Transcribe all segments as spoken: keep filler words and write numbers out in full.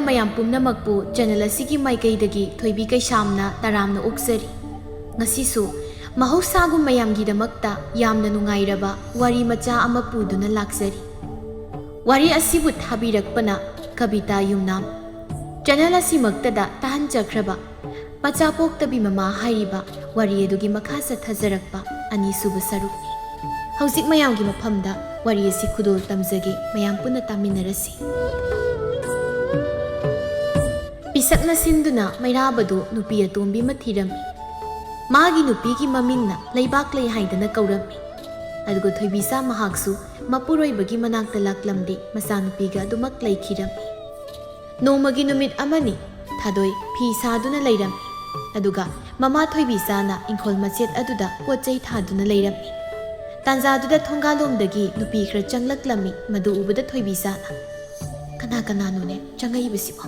ꯃꯌꯥꯝ ꯄꯨꯝꯅꯃꯛꯄꯨ ꯆꯦꯅꯦꯜ ꯑꯁꯤꯒꯤ ꯃꯥꯏꯀꯩꯗꯒꯤ ꯊꯣꯏꯕꯤ ꯀꯩꯁꯥꯝꯅ ꯇꯔꯥꯝꯅ ꯑꯣꯛꯆꯔꯤ꯫ ꯉꯁꯤꯁꯨ ꯃꯍꯧꯁꯥꯒꯨꯝ ꯃꯌꯥꯝꯒꯤꯗꯃꯛꯇ ꯌꯥꯝꯅ ꯅꯨꯡꯉꯥꯏꯔꯕ ꯋꯥꯔꯤ ꯃꯆꯥ ꯑꯃ ꯄꯨꯗꯨꯅ ꯂꯥꯛꯆꯔꯤ꯫ ꯋꯥꯔꯤ ꯑꯁꯤꯕꯨ ꯊꯥꯕꯤꯔꯛꯄꯅ ꯀꯕꯤꯇꯥ ꯌꯨꯝꯅꯥꯝ꯫ ꯆꯦꯅꯦꯜ ꯑꯁꯤꯃꯛꯇꯗ ꯇꯥꯍꯟꯖꯈ꯭ꯔꯕ ꯃꯆꯥ ꯄꯣꯛꯇꯕꯤ ꯃꯃꯥ ꯍꯥꯏꯔꯤꯕ ꯋꯥꯔꯤ ꯑꯗꯨꯒꯤ ꯃꯈꯥ ꯆꯠꯊꯖꯔꯛꯄ ꯑꯅꯤꯁꯨꯕ ꯁꯔꯨꯛꯅꯤ꯫ ꯍꯧꯖꯤꯛ ꯃꯌꯥꯝꯒꯤ ꯃꯐꯝꯗ ꯋꯥꯔꯤ ꯑꯁꯤ ꯈꯨꯗꯣꯜ ꯇꯝꯖꯒꯦ, ꯃꯌꯥꯝ ꯄꯨꯟꯅ ꯇꯥꯃꯤꯟꯅꯔꯁꯤ꯫ ꯄꯤꯁꯛꯅ ꯁꯤꯟꯗꯨꯅ ꯃꯩꯔꯥꯕꯗꯨ ꯅꯨꯄꯤ ꯑꯇꯣꯝꯕꯤ ꯑꯃ ꯊꯤꯔꯝꯃꯤ꯫ ꯃꯥꯒꯤ ꯅꯨꯄꯤꯒꯤ ꯃꯃꯤꯡꯅ ꯂꯩꯕꯥꯛꯂꯩ ꯍꯥꯏꯗꯅ ꯀꯧꯔꯝꯃꯤ꯫ ꯑꯗꯨꯒ ꯊꯣꯏꯕꯤꯆꯥ ꯃꯍꯥꯛꯁꯨ ꯃꯄꯨꯔꯣꯏꯕꯒꯤ ꯃꯅꯥꯛꯇ ꯂꯥꯛꯂꯝꯗꯦ, ꯃꯆꯥꯅꯨꯄꯤꯒ ꯑꯗꯨꯃꯛ ꯂꯩꯈꯤꯔꯝꯃꯤ꯫ ꯅꯣꯡꯃꯒꯤ ꯅꯨꯃꯤꯠ ꯑꯃꯅꯤ, ꯊꯥꯗꯣꯏ ꯐꯤ ꯁꯥꯗꯨꯅ ꯂꯩꯔꯝꯃꯤ꯫ ꯑꯗꯨꯒ ꯃꯃꯥ ꯊꯣꯏꯕꯤꯆꯥꯅ ꯏꯪꯈꯣꯜ ꯃꯆꯦꯠ ꯑꯗꯨꯗ ꯄꯣꯠ ꯆꯩ ꯊꯥꯗꯨꯅ ꯂꯩꯔꯝꯃꯤ꯫ ꯇꯥꯟꯖꯥꯗꯨꯗ ꯊꯣꯡꯒꯥꯜꯂꯣꯝꯗꯒꯤ ꯅꯨꯄꯤ ꯈꯔ ꯆꯪꯂꯛꯂꯝꯃꯤ꯫ ꯃꯗꯨ ꯎꯕꯗ ꯊꯣꯏꯕꯤꯆꯥꯅ, "ꯀꯅꯥ ꯀꯅꯥꯅꯣꯅꯦ ꯆꯪꯉꯛꯏꯕꯁꯤꯕꯣ?"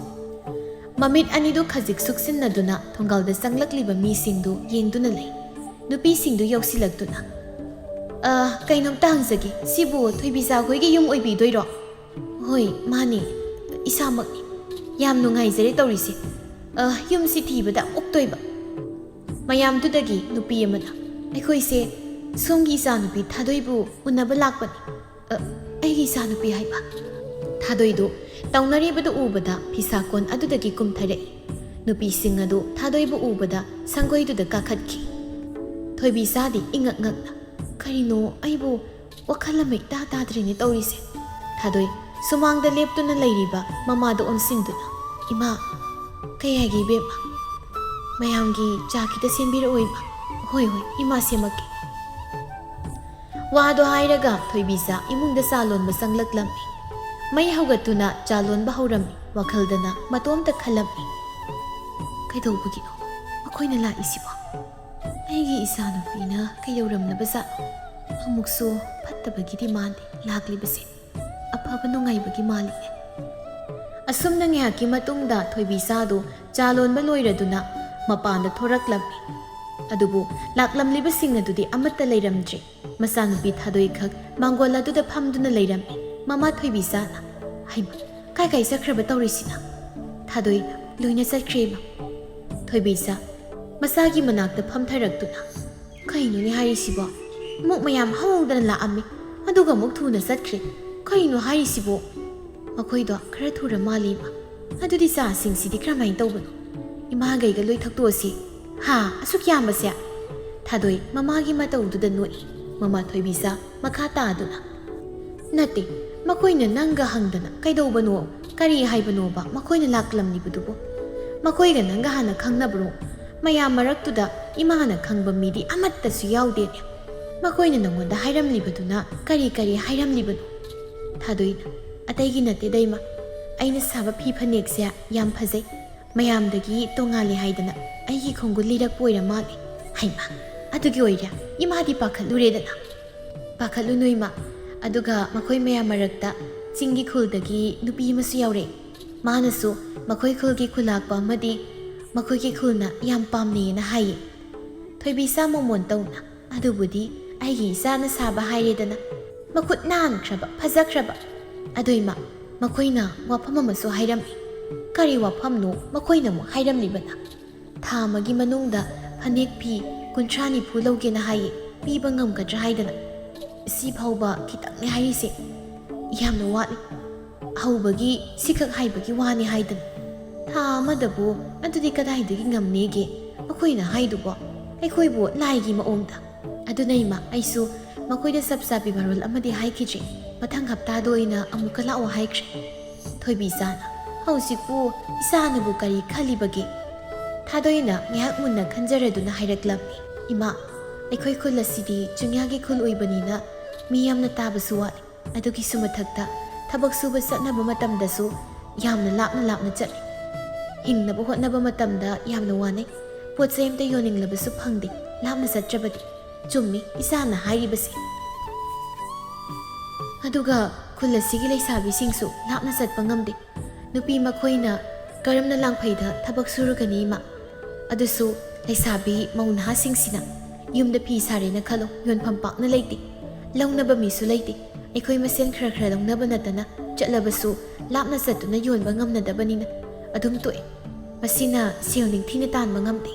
ꯃꯃꯤꯠ ꯑꯅꯤꯗꯨ ꯈꯖꯤꯛ ꯁꯨꯛꯆꯤꯟꯅꯗꯨꯅ ꯊꯣꯡꯒꯥꯜꯗ ꯆꯪꯂꯛꯂꯤꯕ ꯃꯤꯁꯤꯡꯗꯨ ꯌꯦꯡꯗꯨꯅ ꯂꯩ꯫ ꯅꯨꯄꯤꯁꯤꯡꯗꯨ ꯌꯧꯁꯤꯜꯂꯛꯇꯨꯅ, "ꯑ, ꯀꯩꯅꯣꯝꯇ ꯍꯪꯖꯒꯦ, ꯁꯤꯕꯨ ꯊꯣꯏꯕꯤꯆꯥ ꯈꯣꯏꯒꯤ ꯌꯨꯝ ꯑꯣꯏꯕꯤꯗꯣꯏꯔꯣ?" "ꯍꯣꯏ, ꯃꯥꯅꯤ, ꯏꯁꯥꯃꯛꯅꯤ꯫ ꯌꯥꯝ ꯅꯨꯡꯉꯥꯏꯖꯔꯦ ꯇꯧꯔꯤꯁꯦ꯫ ꯑ, ꯌꯨꯝꯁꯤ ꯊꯤꯕꯗ ꯑꯣꯛꯇꯣꯏꯕ꯫" ꯃꯌꯥꯝꯗꯨꯗꯒꯤ ꯅꯨꯄꯤ ꯑꯃꯅ, "ꯑꯩꯈꯣꯏꯁꯦ ꯁꯣꯝꯒꯤ ꯏꯆꯥꯅꯨꯄꯤ ꯊꯥꯗꯣꯏꯕꯨ ꯎꯅꯕ ꯂꯥꯛꯄꯅꯤ꯫" "ꯑ, ꯑꯩꯒꯤ ꯏꯆꯥꯅꯨꯄꯤ ꯍꯥꯏꯕ?" ꯊꯥꯗꯣꯏꯗꯨ ꯇꯧꯅꯔꯤꯕꯗꯨ ꯎꯕꯗ ꯐꯤꯁꯥꯀꯣꯟ ꯑꯗꯨꯗꯒꯤ ꯀꯨꯝꯊꯔꯛꯏ꯫ ꯅꯨꯄꯤꯁꯤꯡ ꯑꯗꯨ ꯊꯥꯗꯣꯏꯕꯨ ꯎꯕꯗ ꯁꯪꯒꯣꯏꯗꯨꯗ ꯀꯥꯈꯠꯈꯤ꯫ ꯊꯣꯏꯕꯤꯆꯥꯗꯤ ꯏꯉꯛ ꯉꯛꯅ, "ꯀꯔꯤꯅꯣ, ꯑꯩꯕꯨ ꯋꯥꯈꯜ ꯑꯃ ꯏꯇꯥ ꯇꯥꯗ꯭ꯔꯦꯅꯦ ꯇꯧꯔꯤꯁꯦ꯫" ꯊꯥꯗꯣꯏ ꯁꯨꯃꯥꯡꯗ ꯂꯦꯞꯇꯨꯅ ꯂꯩꯔꯤꯕ ꯃꯃꯥꯗ ꯑꯣꯟꯁꯤꯟꯗꯨꯅ, "ꯏꯃꯥ, ꯀꯩ ꯍꯥꯏꯒꯦ ꯏꯕꯦꯝꯃ? ꯃꯌꯥꯝꯒꯤ ꯆꯥ ꯈꯤꯇ ꯁꯦꯝꯕꯤꯔꯛꯑꯣ ꯏꯃꯥ꯫" "ꯍꯣꯏ, ꯍꯣꯏ ꯏꯃꯥ, ꯁꯦꯝꯃꯛꯀꯦ꯫" ꯋꯥꯗꯣ ꯍꯥꯏꯔꯒ ꯊꯣꯏꯕꯤꯆꯥ ꯏꯃꯨꯡꯗ ꯆꯥ ꯂꯣꯟꯕ ꯆꯪꯂꯛꯂꯝꯃꯤ꯫ ꯃꯩ ꯍꯧꯒꯠꯇꯨꯅ ꯆꯥ ꯂꯣꯟꯕ ꯍꯧꯔꯝꯃꯤ꯫ ꯋꯥꯈꯜꯗꯅ ꯃꯇꯣꯝꯇ ꯈꯜꯂꯝꯃꯤ, "ꯀꯩꯗꯧꯕꯒꯤꯅꯣ ꯃꯈꯣꯏꯅ ꯂꯥꯛꯏꯁꯤꯕꯣ? ꯑꯩꯒꯤ ꯏꯆꯥꯅꯨꯄꯤꯅ ꯀꯩꯗꯧꯔꯝꯂꯕꯖꯥꯠꯅꯣ? ꯑꯃꯨꯛꯁꯨ ꯐꯠꯇꯕꯒꯤꯗꯤ ꯃꯥꯟꯗꯦ ꯂꯥꯛꯂꯤꯕꯁꯦ꯫ ꯑꯐꯕ ꯅꯨꯡꯉꯥꯏꯕꯒꯤ ꯃꯥꯜꯂꯤꯅꯦ꯫" ꯑꯁꯨꯝꯅ ꯉꯥꯏꯍꯥꯛꯀꯤ ꯃꯇꯨꯡꯗ ꯊꯣꯏꯕꯤꯆꯥꯗꯨ ꯆꯥ ꯂꯣꯟꯕ ꯂꯣꯏꯔꯗꯨꯅ ꯃꯄꯥꯟꯗ ꯊꯣꯔꯛꯂꯝꯃꯤ꯫ ꯑꯗꯨꯕꯨ ꯂꯥꯛꯂꯝꯂꯤꯕꯁꯤꯡ ꯑꯗꯨꯗꯤ ꯑꯃꯠꯇ ꯂꯩꯔꯝꯗ꯭ꯔꯦ꯫ ꯃꯆꯥꯅꯨꯄꯤ ꯊꯥꯗꯣꯏꯈꯛ ꯃꯥꯡꯒꯣꯜ ꯑꯗꯨꯗ ꯐꯝꯗꯨꯅ ꯂꯩꯔꯝꯃꯤ꯫ ꯃꯃꯥ ꯊꯣꯏꯕꯤꯆꯥꯅ, "ꯍꯩꯃꯥ, ꯀꯥꯏ ꯀꯥꯏ ꯆꯠꯈ꯭ꯔꯕ ꯇꯧꯔꯤꯁꯤꯅ?" ꯊꯥꯗꯣꯏꯅ ꯂꯣꯏꯅ ꯆꯠꯈ꯭ꯔꯦ ꯏꯃꯥ꯫ ꯊꯣꯏꯕꯤꯆꯥ ꯃꯆꯥꯒꯤ ꯃꯅꯥꯛꯇ ꯐꯝꯊꯔꯛꯇꯨꯅ, "ꯀꯩꯅꯣꯅꯦ ꯍꯥꯏꯔꯤꯁꯤꯕꯣ? ꯑꯃꯨꯛ ꯃꯌꯥꯝ ꯍꯧꯗꯅ ꯂꯥꯛꯑꯝꯃꯤ, ꯑꯗꯨꯒ ꯑꯃꯨꯛ ꯊꯨꯅ ꯆꯠꯈ꯭ꯔꯦ꯫ ꯀꯩꯅꯣ ꯍꯥꯏꯔꯤꯁꯤꯕꯣ? ꯃꯈꯣꯏꯗꯣ ꯈꯔ ꯊꯨꯔ ꯃꯥꯜꯂꯦ ꯏꯃꯥ꯫ ꯑꯗꯨꯗꯤ ꯆꯥꯁꯤꯡꯁꯤꯗꯤ ꯀꯔꯝꯍꯥꯏꯅ ꯇꯧꯕꯅꯣ? ꯏꯃꯥꯒꯩꯒ ꯂꯣꯏ ꯊꯛꯇꯣꯛꯑꯁꯤ꯫ ꯍꯥ, ꯑꯁꯨꯛ ꯌꯥꯝꯕꯁꯦ?" ꯊꯥꯗꯣꯏ ꯃꯃꯥꯒꯤ ꯃꯇꯧꯗꯨꯗ ꯅꯣꯛꯏ꯫ ꯃꯃꯥ ꯊꯣꯏꯕꯤꯆꯥ ꯃꯈꯥ ꯇꯥꯗꯨꯅ, "ꯅꯠꯇꯦ, ꯃꯈꯣꯏꯅ ꯅꯪꯒ ꯍꯪꯗꯅ ꯀꯩꯗꯧꯕꯅꯣ, ꯀꯔꯤ ꯍꯥꯏꯕꯅꯣꯕ ꯃꯈꯣꯏꯅ ꯂꯥꯛꯂꯝꯂꯤꯕꯗꯨꯕꯨ? ꯃꯈꯣꯏꯒ ꯅꯪꯒ ꯍꯥꯟꯅ ꯈꯪꯅꯕ꯭ꯔꯣ? ꯃꯌꯥꯝ ꯃꯔꯛꯇꯨꯗ ꯏꯃꯥꯅ ꯈꯪꯕ ꯃꯤꯗꯤ ꯑꯃꯠꯇꯁꯨ ꯌꯥꯎꯗꯦꯅꯦ꯫ ꯃꯈꯣꯏꯅ ꯅꯪꯉꯣꯟꯗ ꯍꯥꯏꯔꯝꯂꯤꯕꯗꯨꯅ ꯀꯔꯤ ꯀꯔꯤ ꯍꯥꯏꯔꯝꯂꯤꯕꯅꯣ?" ꯊꯥꯗꯣꯏꯅ, "ꯑꯇꯩꯒꯤ ꯅꯠꯇꯦꯗ ꯏꯃꯥ, ꯑꯩꯅ ꯁꯥꯕ ꯐꯤ ꯐꯅꯦꯛꯁꯦ ꯌꯥꯝ ꯐꯖꯩ, ꯃꯌꯥꯝꯗꯒꯤ ꯇꯣꯉꯥꯜꯂꯦ ꯍꯥꯏꯗꯅ ꯑꯩꯒꯤ ꯈꯣꯡꯒꯨꯜ ꯂꯤꯔꯛꯄ ꯑꯣꯏꯔ ꯃꯥꯜꯂꯦ꯫ ꯍꯩꯃꯥ, ꯑꯗꯨꯒꯤ ꯑꯣꯏꯔꯦ, ꯏꯃꯥꯗꯤ ꯄꯥꯈꯠꯂꯨꯔꯦꯗꯅ꯫" "ꯄꯥꯈꯠꯂꯨꯅꯨ ꯏꯃꯥ, ꯑꯗꯨꯒ ꯃꯈꯣꯏ ꯃꯌꯥꯝ ꯃꯔꯛꯇ ꯆꯤꯡꯒꯤ ꯈꯨꯜꯗꯒꯤ ꯅꯨꯄꯤ ꯑꯃꯁꯨ ꯌꯥꯎꯔꯛꯏ꯫ ꯃꯥꯅꯁꯨ ꯃꯈꯣꯏ ꯈꯨꯜꯒꯤ ꯈꯨꯂꯥꯛꯄ ꯑꯃꯗꯤ ꯃꯈꯣꯏꯒꯤ ꯈꯨꯜꯅ ꯌꯥꯝ ꯄꯥꯝꯅꯩꯌꯦꯅ ꯍꯥꯏꯌꯦ꯫" ꯊꯣꯏꯕꯤꯆꯥ ꯃꯣꯃꯣꯟ ꯇꯧꯅ, "ꯑꯗꯨꯕꯨꯗꯤ ꯑꯩꯒꯤ ꯏꯆꯥꯅ ꯁꯥꯕ ꯍꯥꯏꯔꯦꯗꯅ꯫ ꯃꯈꯨꯠ ꯅꯥꯟꯈ꯭ꯔꯕ, ꯐꯖꯈ꯭ꯔꯕ꯫ ꯑꯗꯣ ꯏꯃꯥ, ꯃꯈꯣꯏꯅ ꯋꯥꯐꯝ ꯑꯃꯁꯨ ꯍꯥꯏꯔꯝꯃꯤ꯫" "ꯀꯔꯤ ꯋꯥꯐꯝꯅꯣ ꯃꯈꯣꯏꯅ ꯑꯃꯨꯛ ꯍꯥꯏꯔꯝꯂꯤꯕꯅ?" "ꯊꯥ ꯑꯃꯒꯤ ꯃꯅꯨꯡꯗ ꯐꯅꯦꯛ ꯐꯤ ꯀꯨꯟꯊ꯭ꯔꯥ ꯅꯤꯐꯨ ꯂꯧꯒꯦꯅ ꯍꯥꯏꯌꯦ, ꯄꯤꯕ ꯉꯝꯒꯗ꯭ꯔꯥ ꯍꯥꯏꯗꯅ꯫ ꯁꯤ ꯐꯥꯎꯕ ꯈꯤꯇꯪꯅꯦ ꯍꯥꯏꯔꯤꯁꯦ, ꯌꯥꯝꯅ ꯋꯥꯠꯂꯤ꯫ ꯍꯧꯕꯒꯤ ꯁꯤꯈꯛ ꯍꯥꯏꯕꯒꯤ ꯋꯥꯅꯤ ꯍꯥꯏꯗꯅ꯫ ꯊꯥ ꯑꯃꯗꯕꯨ ꯑꯗꯨꯗꯤ ꯀꯗꯥꯏꯗꯒꯤ ꯉꯝꯅꯦꯒꯦ? ꯃꯈꯣꯏꯅ ꯍꯥꯏꯗꯨꯕꯣ ꯑꯩꯈꯣꯏꯕꯨ ꯂꯥꯏꯒꯤ ꯃꯑꯣꯡꯗ꯫ ꯑꯗꯨꯅ ꯏꯃꯥ, ꯑꯩꯁꯨ ꯃꯈꯣꯏꯗ ꯆꯞ ꯆꯥꯕꯤ ꯃꯔꯣꯜ ꯑꯃꯗꯤ ꯍꯥꯏꯈꯤꯗ꯭ꯔꯤ꯫ ꯃꯊꯪ ꯍꯞꯇꯥꯗ ꯑꯣꯏꯅ ꯑꯃꯨꯛꯀ ꯂꯥꯛꯑꯣ ꯍꯥꯏꯈ꯭ꯔꯦ꯫" ꯊꯣꯏꯕꯤꯆꯥꯅ, "ꯍꯧꯖꯤꯛꯄꯨ ꯏꯆꯥꯅꯕꯨ ꯀꯔꯤ ꯈꯜꯂꯤꯕꯒꯦ?" ꯊꯥꯗꯣꯏꯅ ꯉꯥꯏꯍꯥꯛ ꯃꯨꯟꯅ ꯈꯟꯖꯔꯗꯨꯅ ꯍꯥꯏꯔꯛꯂꯝꯃꯤ, "ꯏꯃꯥ, ꯑꯩꯈꯣꯏ ꯈꯨꯜ ꯑꯁꯤꯗꯤ ꯆꯤꯡꯌꯥꯒꯤ ꯈꯨꯜ ꯑꯣꯏꯕꯅꯤꯅ ꯃꯤ ꯌꯥꯝꯅ ꯇꯥꯕꯁꯨ ꯋꯥꯠꯂꯤ꯫ ꯑꯗꯨꯒꯤꯁꯨ ꯃꯊꯛꯇ ꯊꯕꯛ ꯁꯨꯕ ꯆꯠꯅꯕ ꯃꯇꯝꯗꯁꯨ ꯌꯥꯝꯅ ꯂꯥꯞꯅ ꯂꯥꯞꯅ ꯆꯠꯂꯤ꯫ ꯍꯤꯡꯅꯕ ꯍꯣꯠꯅꯕ ꯃꯇꯝꯗ ꯌꯥꯝꯅ ꯋꯥꯅꯩ꯫ ꯄꯣꯠ ꯆꯩ ꯑꯝꯇ ꯌꯣꯟꯅꯤꯡꯂꯕꯁꯨ ꯐꯪꯗꯦ, ꯂꯥꯞꯅ ꯆꯠꯇ꯭ꯔꯕꯗꯤ꯫ ꯆꯨꯝꯃꯤ ꯏꯆꯥꯅ ꯍꯥꯏꯔꯤꯕꯁꯦ꯫ ꯑꯗꯨꯒ ꯈꯨꯜ ꯑꯁꯤꯒꯤ ꯂꯩꯁꯥꯕꯤꯁꯤꯡꯁꯨ ꯂꯥꯞꯅ ꯆꯠꯄ ꯉꯝꯗꯦ꯫ ꯅꯨꯄꯤ ꯃꯈꯣꯏꯅ ꯀꯔꯝꯅ ꯂꯥꯡꯐꯩꯗ ꯊꯕꯛ ꯁꯨꯔꯨꯒꯅꯤ ꯏꯃꯥ? ꯑꯗꯨꯁꯨ ꯂꯩꯁꯥꯕꯤ ꯃꯧ ꯅꯍꯥꯁꯤꯡꯁꯤꯅ ꯌꯨꯝꯗ ꯐꯤ ꯁꯥꯔꯦꯅ ꯈꯜꯂꯣ, ꯌꯣꯟꯐꯝ ꯄꯥꯛꯅ ꯂꯩꯇꯦ, ꯂꯧꯅꯕ ꯃꯤꯁꯨ ꯂꯩꯇꯦ꯫ ꯑꯩꯈꯣꯏ ꯃꯁꯦꯟ ꯈꯔ ꯈꯔ ꯂꯧꯅꯕ ꯅꯠꯇꯅ ꯆꯠꯂꯕꯁꯨ ꯂꯥꯞꯅ ꯆꯠꯇꯨꯅ ꯌꯣꯟꯕ ꯉꯝꯅꯗꯕꯅꯤꯅ ꯑꯗꯨꯝ ꯇꯣꯛꯑꯦ꯫ ꯃꯁꯤꯅ ꯁꯦꯜ ꯅꯤꯡꯊꯤꯅ ꯇꯥꯟꯕ ꯉꯝꯗꯦ꯫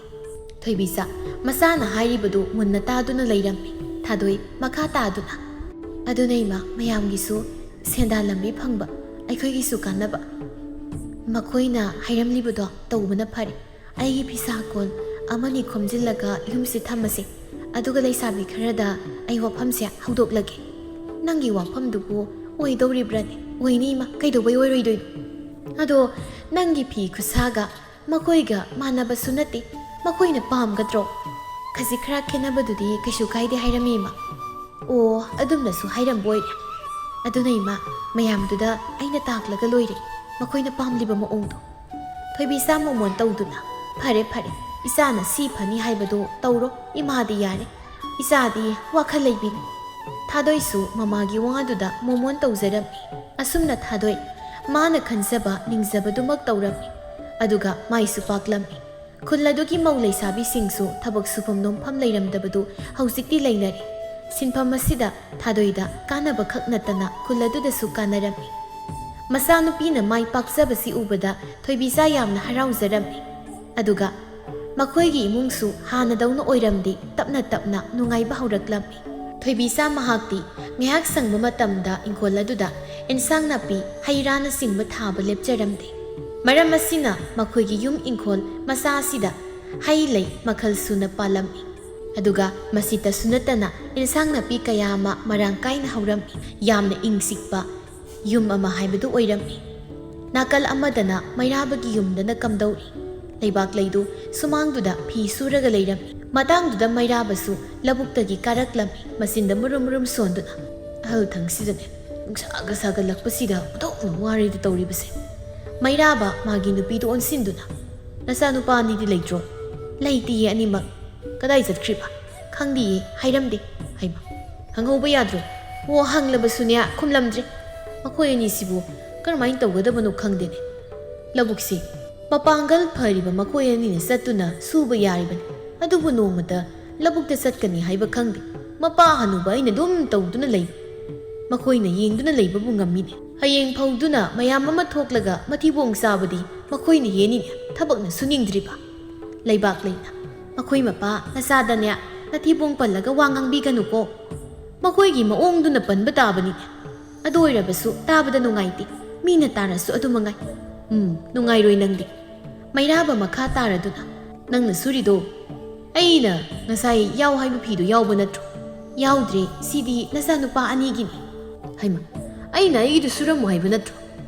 ꯊꯣꯏꯕꯤꯆꯥ ꯃꯆꯥꯅ ꯍꯥꯏꯔꯤꯕꯗꯨ ꯃꯨꯟꯅ ꯇꯥꯗꯨꯅ ꯂꯩꯔꯝꯃꯤ꯫ ꯊꯥꯗꯣꯏ ꯃꯈꯥ ꯇꯥꯗꯨꯅ, "ꯑꯗꯨꯅ ꯏꯃꯥ, ꯃꯌꯥꯝꯒꯤꯁꯨ ꯁꯦꯟꯗꯥꯟ ꯂꯝꯕꯤ ꯐꯪꯕ, ꯑꯩꯈꯣꯏꯒꯤꯁꯨ ꯀꯥꯟꯅꯕ꯫ ꯃꯈꯣꯏꯅ ꯍꯥꯏꯔꯝꯂꯤꯕꯗꯣ ꯇꯧꯕꯅ ꯐꯔꯦ꯫ ꯑꯩꯒꯤ ꯐꯤꯁꯥ ꯀꯣꯟ ꯑꯃꯅꯤ ꯈꯣꯝꯖꯤꯜꯂꯒ ꯌꯨꯝꯁꯤ ꯊꯝꯃꯁꯤ꯫ ꯑꯗꯨꯒ ꯂꯩꯁꯥꯕꯤ ꯈꯔꯗ ꯑꯩ ꯋꯥꯐꯝꯁꯦ ꯍꯧꯗꯣꯛꯂꯒꯦ꯫" "ꯅꯪꯒꯤ ꯋꯥꯐꯝꯗꯨꯕꯨ ꯑꯣꯏꯗꯧꯔꯤꯕ꯭ꯔꯥꯅꯦ?" "ꯑꯣꯏꯅꯤ ꯏꯃꯥ, ꯀꯩꯗꯧꯕꯩ ꯑꯣꯏꯔꯣꯏꯗꯣꯏꯅꯣ? ꯑꯗꯣ ꯅꯪꯒꯤ ꯐꯤ ꯈꯨꯠꯁꯥꯒ ꯃꯈꯣꯏꯒ ꯃꯥꯟꯅꯕꯁꯨ ꯅꯠꯇꯦ꯫ ꯃꯈꯣꯏꯅ ꯄꯥꯝꯒꯗ꯭ꯔꯣ?" "ꯈꯖꯤꯛ ꯈꯔ ꯈꯦꯠꯅꯕꯗꯨꯗꯤ ꯀꯩꯁꯨ ꯀꯥꯏꯗꯦ ꯍꯥꯏꯔꯝꯃꯤ ꯏꯃꯥ꯫" "ꯑꯣ, ꯑꯗꯨꯝꯅꯁꯨ ꯍꯥꯏꯔꯝꯕ ꯑꯣꯏꯔꯦ꯫ ꯑꯗꯨꯅ ꯏꯃꯥ, ꯃꯌꯥꯝꯗꯨꯗ ꯑꯩꯅ ꯇꯥꯛꯂꯒ ꯂꯣꯏꯔꯦ, ꯃꯈꯣꯏꯅ ꯄꯥꯝꯂꯤꯕ ꯃꯑꯣꯡꯗꯣ꯫" ꯊꯣꯏꯕꯤꯆꯥ ꯃꯣꯃꯣꯟ ꯇꯧꯗꯨꯅ, "ꯐꯔꯦ ꯐꯔꯦ, ꯏꯆꯥꯅ ꯁꯤ ꯐꯅꯤ ꯍꯥꯏꯕꯗꯣ ꯇꯧꯔꯣ, ꯏꯃꯥꯗꯤ ꯌꯥꯔꯦ꯫ ꯏꯆꯥꯗꯤ ꯋꯥꯈꯜ ꯂꯩꯕꯤꯅꯤ꯫" ꯊꯥꯗꯣꯏꯁꯨ ꯃꯃꯥꯒꯤ ꯋꯥꯗꯨꯗ ꯃꯣꯃꯣꯟ ꯇꯧꯖꯔꯝꯃꯤ꯫ ꯑꯁꯨꯝꯅ ꯊꯥꯗꯣꯏ ꯃꯥꯅ ꯈꯟꯖꯕ ꯅꯤꯡꯖꯕꯗꯨꯃꯛ ꯇꯧꯔꯝꯃꯤ꯫ ꯑꯗꯨꯒ ꯃꯥꯏꯁꯨ ꯄꯥꯛꯂꯝꯃꯤ꯫ ꯈꯨꯜ ꯑꯗꯨꯒꯤ ꯃꯧ ꯂꯩꯁꯥꯕꯤꯁꯤꯡꯁꯨ ꯊꯕꯛ ꯁꯨꯐꯝ ꯅꯣꯝꯐꯝ ꯂꯩꯔꯝꯗꯕꯗꯨ ꯍꯧꯖꯤꯛꯇꯤ ꯂꯩꯅꯔꯦ꯫ ꯁꯤꯟꯐꯝ ꯑꯁꯤꯗ ꯊꯥꯗꯣꯏꯗ ꯀꯥꯟꯅꯕ ꯈꯛ ꯅꯠꯇꯅ ꯈꯨꯜ ꯑꯗꯨꯗꯁꯨ ꯀꯥꯟꯅꯔꯝꯃꯤ꯫ ꯃꯆꯥꯅꯨꯄꯤꯅ ꯃꯥꯏ ꯄꯥꯛꯆꯕꯁꯤ ꯎꯕꯗ ꯊꯣꯏꯕꯤꯆꯥ ꯌꯥꯝꯅ ꯍꯔꯥꯎꯖꯔꯝꯃꯤ꯫ ꯑꯗꯨꯒ ꯃꯈꯣꯏꯒꯤ ꯏꯃꯨꯡꯁꯨ ꯍꯥꯟꯅꯗꯧꯅ ꯑꯣꯏꯔꯝꯗꯦ, ꯇꯞꯅ ꯇꯞꯅ ꯅꯨꯡꯉꯥꯏꯕ ꯍꯧꯔꯛꯂꯝꯃꯤ꯫ ꯊꯣꯏꯕꯤꯆꯥ ꯃꯍꯥꯛꯇꯤ ꯉꯥꯏꯍꯥꯛ ꯁꯪꯕ ꯃꯇꯝꯗ ꯏꯪꯈꯣꯜ ꯑꯗꯨꯗ ꯏꯟꯁꯥꯡ ꯅꯥꯄꯤ, ꯍꯩ ꯔꯥꯅꯆꯤꯡꯕ ꯊꯥꯕ ꯂꯦꯞꯆꯔꯝꯗꯦ꯫ ꯃꯔꯝ ꯑꯁꯤꯅ ꯃꯈꯣꯏꯒꯤ ꯌꯨꯝ ꯏꯪꯈꯣꯜ ꯃꯆꯥ ꯑꯁꯤꯗ ꯍꯩ ꯂꯩ ꯃꯈꯜ ꯁꯨꯅ ꯄꯥꯜꯂꯝꯃꯤ꯫ ꯑꯗꯨꯒ ꯃꯁꯤꯇꯁꯨ ꯅꯠꯇꯅ ꯏꯟꯁꯥꯡ ꯅꯥꯄꯤ ꯀꯌꯥ ꯑꯃ ꯃꯔꯥꯡ ꯀꯥꯏꯅ ꯍꯧꯔꯝꯃꯤ꯫ ꯌꯥꯝꯅ ꯏꯪ ꯆꯤꯛꯄ ꯌꯨꯝ ꯑꯃ ꯍꯥꯏꯕꯗꯨ ꯑꯣꯏꯔꯝꯃꯤ꯫ ꯅꯥꯀꯜ ꯑꯃꯗꯅ ꯃꯩꯔꯥꯕꯒꯤ ꯌꯨꯝꯗꯅ ꯀꯝꯗꯧꯔꯤ꯫ ꯂꯩꯕꯥꯛ ꯂꯩꯗꯨ ꯁꯨꯃꯥꯡꯗꯨꯗ ꯐꯤ ꯁꯨꯔꯒ ꯂꯩꯔꯝꯃꯤ꯫ ꯃꯇꯥꯡꯗꯨꯗ ꯃꯩꯔꯥꯕꯁꯨ ꯂꯧꯕꯨꯛꯇꯒꯤ ꯀꯥꯔꯛꯂꯝꯃꯤ, ꯃꯆꯤꯟꯗ ꯃꯨꯔꯨꯝ ꯃꯨꯔꯨꯝ ꯁꯣꯟꯗꯨꯅ꯫ ꯑꯍꯜ ꯊꯪꯁꯤꯗꯅꯦ, ꯅꯨꯡꯁꯥꯒ ꯁꯥꯒꯠꯂꯛꯄꯁꯤꯗ ꯑꯣꯟꯊꯣꯛꯅ ꯋꯥꯔꯦꯗ ꯇꯧꯔꯤꯕꯁꯦ꯫ ꯃꯩꯔꯥꯕ ꯃꯥꯒꯤ ꯅꯨꯄꯤꯗꯨ ꯑꯣꯟꯁꯤꯟꯗꯨꯅ, "ꯅꯆꯥꯅꯨꯄꯥ ꯑꯅꯤꯗꯤ ꯂꯩꯇ꯭ꯔꯣ?" "ꯂꯩꯇꯤꯌꯦ ꯑꯅꯤꯃꯛ꯫" "ꯀꯗꯥꯏ ꯆꯠꯈ꯭ꯔꯤꯕ?" "ꯈꯪꯗꯤꯌꯦ, ꯍꯥꯏꯔꯝꯗꯦ꯫" "ꯍꯩꯃ, ꯍꯪꯍꯧꯕ ꯌꯥꯗ꯭ꯔꯣ?" "ꯑꯣ, ꯍꯪꯂꯕꯁꯨꯅꯦ, ꯈꯨꯝꯂꯝꯗ꯭ꯔꯦ꯫ ꯃꯈꯣꯏ ꯑꯅꯤꯁꯤꯕꯨ ꯀꯔꯝꯍꯥꯏꯅ ꯇꯧꯒꯗꯕꯅꯣ ꯈꯪꯗꯦꯅꯦ꯫ ꯂꯧꯕꯨꯛꯁꯤ ꯃꯄꯥꯡꯒꯜ ꯐꯔꯤꯕ ꯃꯈꯣꯏ ꯑꯅꯤꯅ ꯆꯠꯇꯨꯅ ꯁꯨꯕ ꯌꯥꯔꯤꯕꯅꯤ, ꯑꯗꯨꯕꯨ ꯅꯣꯡꯃꯇ ꯂꯧꯕꯨꯛꯇ ꯆꯠꯀꯅꯤ ꯍꯥꯏꯕ ꯈꯪꯗꯦ꯫ ꯃꯄꯥ ꯍꯅꯨꯕ ꯑꯩꯅ ꯑꯗꯨꯝ ꯇꯧꯗꯨꯅ ꯂꯩ꯫ ꯃꯈꯣꯏꯅ ꯌꯦꯡꯗꯨꯅ ꯂꯩꯕꯕꯨ ꯉꯝꯃꯤꯅꯦ꯫" ꯍꯌꯦꯡ ꯐꯧꯗꯨꯅ ꯃꯌꯥꯝ ꯑꯃ ꯊꯣꯛꯂꯒ ꯃꯊꯤꯕꯣꯡ ꯆꯥꯕꯗꯤ ꯃꯈꯣꯏꯅ ꯍꯦꯟꯅꯤꯅꯦ ꯊꯕꯛꯅ ꯁꯨꯅꯤꯡꯗ꯭ꯔꯤꯕ꯫ ꯂꯩꯕꯥꯛ ꯂꯩꯅ ꯃꯈꯣꯏ ꯃꯄꯥ ꯃꯆꯥꯗꯅꯦ ꯃꯊꯤꯕꯣꯡ ꯄꯜꯂꯒ ꯋꯥ ꯉꯥꯡꯕꯤꯒꯅꯨꯀꯣ꯫ ꯃꯈꯣꯏꯒꯤ ꯃꯑꯣꯡꯗꯨꯅ ꯄꯟꯕ ꯇꯥꯕꯅꯤꯅꯦ꯫ ꯑꯗꯨ ꯑꯣꯏꯔꯕꯁꯨ ꯇꯥꯕꯗ ꯅꯨꯡꯉꯥꯏꯇꯦ꯫ ꯃꯤꯅ ꯇꯥꯔꯁꯨ ꯑꯗꯨ ꯃꯉꯥꯏ꯫ ꯎꯝ, ꯅꯨꯡꯉꯥꯏꯔꯣꯏ ꯅꯪꯗꯤ꯫ ꯃꯩꯔꯥꯕ ꯃꯈꯥ ꯇꯥꯔꯗꯨꯅ, "ꯅꯪꯅ ꯁꯨꯔꯤꯗꯣ ꯑꯩꯅ ꯉꯁꯥꯏ ꯌꯥꯎ ꯍꯥꯏꯕ ꯐꯤꯗꯣ ꯌꯥꯎꯕ ꯅꯠꯇ꯭ꯔꯣ?" "ꯌꯥꯎꯗ꯭ꯔꯦ, ꯁꯤꯗꯤ ꯅꯆꯥꯅꯨꯄꯥ ꯑꯅꯤꯒꯤꯅꯤ꯫" "ꯍꯩꯃ, ꯑꯩꯅ ꯑꯩꯒꯤꯗꯨ ꯁꯨꯔꯝꯃꯣ ꯍꯥꯏꯕ ꯅꯠꯇ꯭ꯔꯣ?"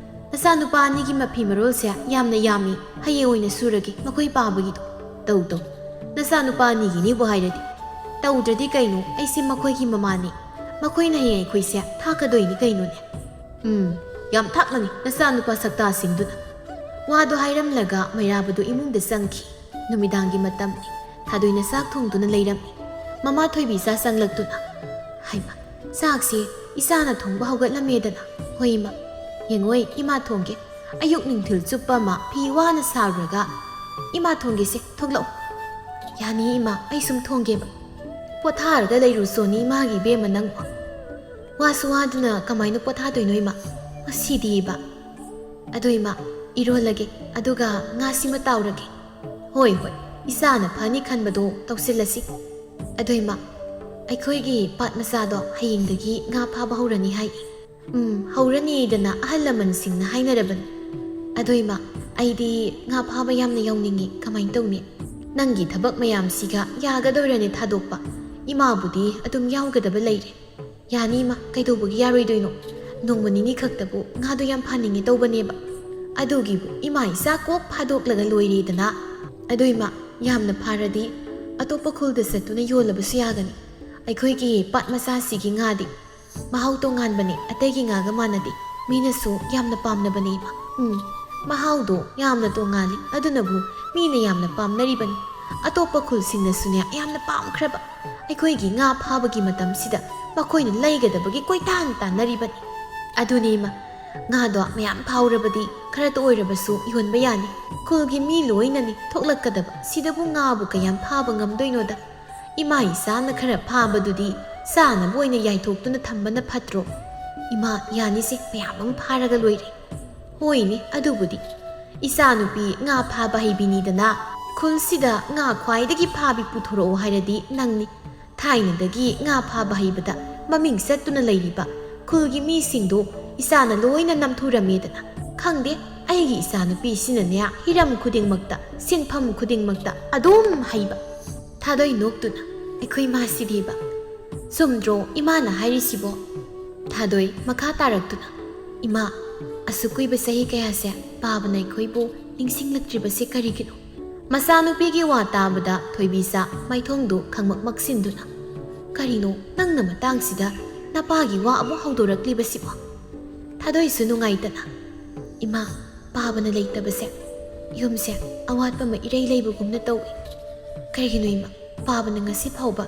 "ꯅꯆꯥꯅꯨꯄꯥ ꯑꯅꯤꯒꯤ ꯃꯐꯤ ꯃꯔꯣꯜꯁꯦ ꯌꯥꯝꯅ ꯌꯥꯝꯃꯤ, ꯍꯌꯦꯡ ꯑꯣꯏꯅ ꯁꯨꯔꯒꯦ, ꯃꯈꯣꯏ ꯄꯥꯕꯒꯤꯗꯣ꯫" "ꯇꯧ ꯇꯧ, ꯅꯆꯥꯅꯨꯄꯥ ꯑꯅꯤꯒꯤꯅꯤꯕꯨ ꯍꯥꯏꯔꯗꯤ꯫ ꯇꯧꯗ꯭ꯔꯗꯤ ꯀꯩꯅꯣ, ꯑꯩꯁꯦ ꯃꯈꯣꯏꯒꯤ ꯃꯃꯥꯅꯤ꯫ ꯃꯈꯣꯏꯅ ꯍꯌꯦꯡ ꯑꯩꯈꯣꯏꯁꯦ ꯊꯥꯛꯀꯗꯣꯏꯅꯤ ꯀꯩꯅꯣꯅꯦ꯫" "ꯎꯝ, ꯌꯥꯝ ꯊꯥꯛꯂꯅꯤ ꯅꯆꯥꯅꯨꯄꯥ ꯁꯛꯇꯥꯁꯤꯡꯗꯨꯅ꯫" ꯋꯥꯗꯣ ꯍꯥꯏꯔꯝꯂꯒ ꯃꯩꯔꯥꯕꯗꯨ ꯏꯃꯨꯡꯗ ꯆꯪꯈꯤ꯫ ꯅꯨꯃꯤꯗꯥꯡꯒꯤ ꯃꯇꯝꯅꯤ꯫ ꯊꯥꯗꯣꯏꯅ ꯆꯥꯛ ꯊꯣꯡꯗꯨꯅ ꯂꯩꯔꯝꯃꯤ꯫ ꯃꯃꯥ ꯊꯣꯏꯕꯤꯆꯥ ꯆꯪꯂꯛꯇꯨꯅ, "ꯍꯩꯃ, ꯆꯥꯛꯁꯤ ꯏꯆꯥꯅ ꯊꯣꯡꯕ ꯍꯧꯒꯠꯂꯝꯃꯦꯗꯅ꯫" "ꯍꯣꯏ ꯏꯃꯥ, ꯌꯦꯡꯉꯣꯏ, ꯏꯃꯥ ꯊꯣꯡꯒꯦ꯫ ꯑꯌꯨꯛ ꯅꯨꯡꯊꯤꯜ ꯆꯨꯞꯄ ꯑꯃ ꯐꯤ ꯋꯥꯅ ꯁꯥꯔꯨꯔꯒ ꯏꯃꯥ ꯊꯣꯡꯒꯦꯁꯦ, ꯊꯣꯛꯂꯛꯑꯣ꯫" "ꯌꯥꯅꯤ ꯏꯃꯥ, ꯑꯩ ꯁꯨꯝ ꯊꯣꯡꯒꯦꯕ꯫" "ꯄꯣꯊꯥꯔꯒ ꯂꯩꯔꯨ ꯁꯣꯅꯤ ꯏꯃꯥꯒꯤ ꯏꯕꯦꯝꯃ ꯅꯪꯕꯨ꯫ ꯋꯥꯁꯨ ꯋꯥꯗꯅ ꯀꯃꯥꯏꯅ ꯄꯣꯊꯥꯗꯣꯏꯅꯣ ꯏꯃꯥ? ꯉꯁꯤꯗꯤ ꯏꯕ꯫ ꯑꯗꯣ ꯏꯃꯥ, ꯏꯔꯣꯜꯂꯒꯦ, ꯑꯗꯨꯒ ꯉꯥꯁꯤꯃ ꯇꯥꯎꯔꯒꯦ꯫" "ꯍꯣꯏ ꯍꯣꯏ, ꯏꯆꯥꯅ ꯐꯅꯤ ꯈꯟꯕꯗꯣ ꯇꯧꯁꯤꯜꯂꯁꯤ꯫" "ꯑꯗꯣ ꯏꯃꯥ, ꯑꯩꯈꯣꯏꯒꯤ ꯄꯥꯠ ꯃꯆꯥꯗꯣ ꯍꯌꯦꯡꯗꯒꯤ ꯉꯥ ꯐꯥꯕ ꯍꯧꯔꯅꯤ ꯍꯥꯏ꯫" "ꯎꯝ, ꯍꯧꯔꯅꯤꯗꯅ ꯑꯍꯜ ꯂꯃꯟꯁꯤꯡꯅ ꯍꯥꯏꯅꯔꯕꯅꯤ꯫" "ꯑꯗꯣ ꯏꯃꯥ, ꯑꯩꯗꯤ ꯉꯥ ꯐꯥꯕ ꯌꯥꯝꯅ ꯌꯥꯎꯅꯤꯡꯉꯤ, ꯀꯃꯥꯏꯅ ꯇꯧꯅꯤ? ꯅꯪꯒꯤ ꯊꯕꯛ ꯃꯌꯥꯝꯁꯤꯒ ꯌꯥꯒꯗꯣꯏꯔꯅꯦ ꯊꯥꯗꯣꯛꯄ? ꯏꯃꯥꯕꯨꯗꯤ ꯑꯗꯨꯝ ꯌꯥꯎꯒꯗꯕ ꯂꯩꯔꯦ꯫" "ꯌꯥꯅꯤ ꯏꯃꯥ, ꯀꯩꯗꯧꯕꯒꯤ ꯌꯥꯔꯣꯏꯗꯣꯏꯅꯣ? ꯅꯣꯡꯃ ꯅꯤꯅꯤ ꯈꯛꯇꯕꯨ ꯉꯥꯗꯣ ꯌꯥꯝ ꯐꯥꯅꯤꯡꯉꯦ ꯇꯧꯕꯅꯦꯕ꯫ ꯑꯗꯨꯒꯤꯕꯨ ꯏꯃꯥ ꯏꯆꯥ ꯀꯣꯛ ꯐꯥꯗꯣꯛꯂꯒ ꯂꯣꯏꯔꯦꯗꯅ꯫" "ꯑꯗꯣ ꯏꯃꯥ, ꯌꯥꯝꯅ ꯐꯥꯔꯗꯤ ꯑꯇꯣꯞꯄ ꯈꯨꯜꯗ ꯆꯠꯇꯨꯅ ꯌꯣꯜꯂꯕꯁꯨ ꯌꯥꯒꯅꯤ꯫ ꯑꯩꯈꯣꯏꯒꯤ ꯄꯥꯠ ꯃꯆꯥꯁꯤꯒꯤ ꯉꯥꯗꯤ ꯃꯍꯥꯎ ꯇꯣꯉꯥꯟꯕꯅꯦ, ꯑꯇꯩꯒꯤ ꯉꯥꯒ ꯃꯥꯟꯅꯗꯦ꯫ ꯃꯤꯅꯁꯨ ꯌꯥꯝꯅ ꯄꯥꯝꯅꯕꯅꯦ ꯏꯃꯥ꯫" "ꯎꯝ, ꯃꯍꯥꯎꯗꯣ ꯌꯥꯝꯅ ꯇꯣꯉꯥꯜꯂꯤ, ꯑꯗꯨꯅꯕꯨ ꯃꯤꯅ ꯌꯥꯝꯅ ꯄꯥꯝꯅꯔꯤꯕꯅꯤ꯫ ꯑꯇꯣꯞꯄ ꯈꯨꯜꯁꯤꯡꯅꯁꯨꯅꯦ ꯌꯥꯝꯅ ꯄꯥꯝꯈ꯭ꯔꯕ꯫ ꯑꯩꯈꯣꯏꯒꯤ ꯉꯥ ꯐꯥꯕꯒꯤ ꯃꯇꯝꯁꯤꯗ ꯃꯈꯣꯏꯅ ꯂꯩꯒꯗꯕꯒꯤ ꯀꯣꯏꯇꯥꯟ ꯇꯥꯟꯅꯔꯤꯕꯅꯤ꯫" "ꯑꯗꯨꯅꯦ ꯏꯃꯥ, ꯉꯥꯗꯣ ꯃꯌꯥꯝ ꯐꯥꯍꯧꯔꯕꯗꯤ ꯈꯔꯇ ꯑꯣꯏꯔꯕꯁꯨ ꯌꯣꯟꯕ ꯌꯥꯅꯤ꯫ ꯈꯨꯜꯒꯤ ꯃꯤ ꯂꯣꯏꯅꯅꯤ ꯊꯣꯛꯂꯛꯀꯗꯕ, ꯁꯤꯗꯕꯨ ꯉꯥꯕꯨ ꯀꯌꯥꯝ ꯐꯥꯕ ꯉꯝꯗꯣꯏꯅꯣꯗ꯫ ꯏꯃꯥ ꯏꯆꯥꯅ ꯈꯔ ꯐꯥꯕꯗꯨꯗꯤ ꯆꯥꯅꯕ ꯑꯣꯏꯅ ꯌꯥꯏꯊꯣꯛꯇꯨꯅ ꯊꯝꯕꯅ ꯐꯠꯇ꯭ꯔꯣ?" "ꯏꯃꯥ, ꯌꯥꯅꯤꯁꯦ, ꯃꯌꯥꯝ ꯑꯃ ꯐꯥꯔꯒ ꯂꯣꯏꯔꯦ꯫" "ꯍꯣꯏꯅꯦ, ꯑꯗꯨꯕꯨꯗꯤ꯫ ꯏꯆꯥꯅꯨꯄꯤ ꯉꯥ ꯐꯥꯕ ꯍꯩꯕꯤꯅꯤꯗꯅ, ꯈꯨꯜꯁꯤꯗ ꯉꯥ ꯈ꯭ꯋꯥꯏꯗꯒꯤ ꯐꯥꯕꯤ ꯄꯨꯊꯣꯔꯛꯑꯣ ꯍꯥꯏꯔꯗꯤ ꯅꯪꯅꯤ꯫ ꯊꯥꯏꯅꯗꯒꯤ ꯉꯥ ꯐꯥꯕ ꯍꯩꯕꯗ ꯃꯃꯤꯡ ꯆꯠꯇꯨꯅ ꯂꯩꯔꯤꯕ ꯈꯨꯜꯒꯤ ꯃꯤꯁꯤꯡꯗꯣ ꯏꯆꯥꯅ ꯂꯣꯏꯅ ꯅꯝꯊꯨꯔꯝꯃꯦꯗꯅ꯫ ꯈꯪꯗꯦ, ꯑꯩꯒꯤ ꯏꯆꯥꯅꯨꯄꯤꯁꯤꯅꯅꯦ, ꯍꯤꯔꯝ ꯈꯨꯗꯤꯡꯃꯛꯇ, ꯁꯤꯟꯐꯝ ꯈꯨꯗꯤꯡꯃꯛꯇ ꯑꯗꯨꯝ ꯍꯩꯕ꯫" ꯊꯥꯗꯣꯏ ꯅꯣꯛꯇꯨꯅ, "ꯑꯩꯈꯣꯏ ꯃꯥꯁꯤꯗꯤꯕ, ꯆꯨꯝꯗ꯭ꯔꯣ ꯏꯃꯥꯅ ꯍꯥꯏꯔꯤꯁꯤꯕꯣ?" ꯊꯥꯗꯣꯏ ꯃꯈꯥ ꯇꯥꯔꯛꯇꯨꯅ, "ꯏꯃꯥ, ꯑꯁꯨꯛ ꯀꯨꯏꯕ ꯆꯍꯤ ꯀꯌꯥꯁꯦ ꯄꯥꯕꯅ ꯑꯩꯈꯣꯏꯕꯨ ꯅꯤꯡꯁꯤꯡꯂꯛꯇ꯭ꯔꯤꯕꯁꯦ ꯀꯔꯤꯒꯤꯅꯣ?" ꯃꯆꯥꯅꯨꯄꯤꯒꯤ ꯋꯥ ꯇꯥꯕꯗ ꯊꯣꯏꯕꯤꯆꯥ ꯃꯥꯏꯊꯣꯡꯗꯨ ꯈꯪꯃꯛ ꯃꯛꯁꯤꯟꯗꯨꯅ, "ꯀꯔꯤꯅꯣ ꯅꯪꯅ ꯃꯇꯥꯡꯁꯤꯗ ꯅꯄꯥꯒꯤ ꯋꯥ ꯑꯃꯨꯛ ꯍꯧꯗꯣꯔꯛꯂꯤꯕꯁꯤꯕꯣ?" ꯊꯥꯗꯣꯏꯁꯨ ꯅꯨꯡꯉꯥꯏꯇꯅ, "ꯏꯃꯥ, ꯄꯥꯕꯅ ꯂꯩꯇꯕꯁꯦ ꯌꯨꯝꯁꯦ ꯑꯋꯥꯠꯄ ꯑꯃ ꯏꯔꯩ ꯂꯩꯕꯒꯨꯝꯅ ꯇꯧꯏ꯫ ꯀꯔꯤꯒꯤꯅꯣ ꯏꯃꯥ, ꯄꯥꯕꯅ ꯉꯁꯤ ꯐꯥꯎꯕ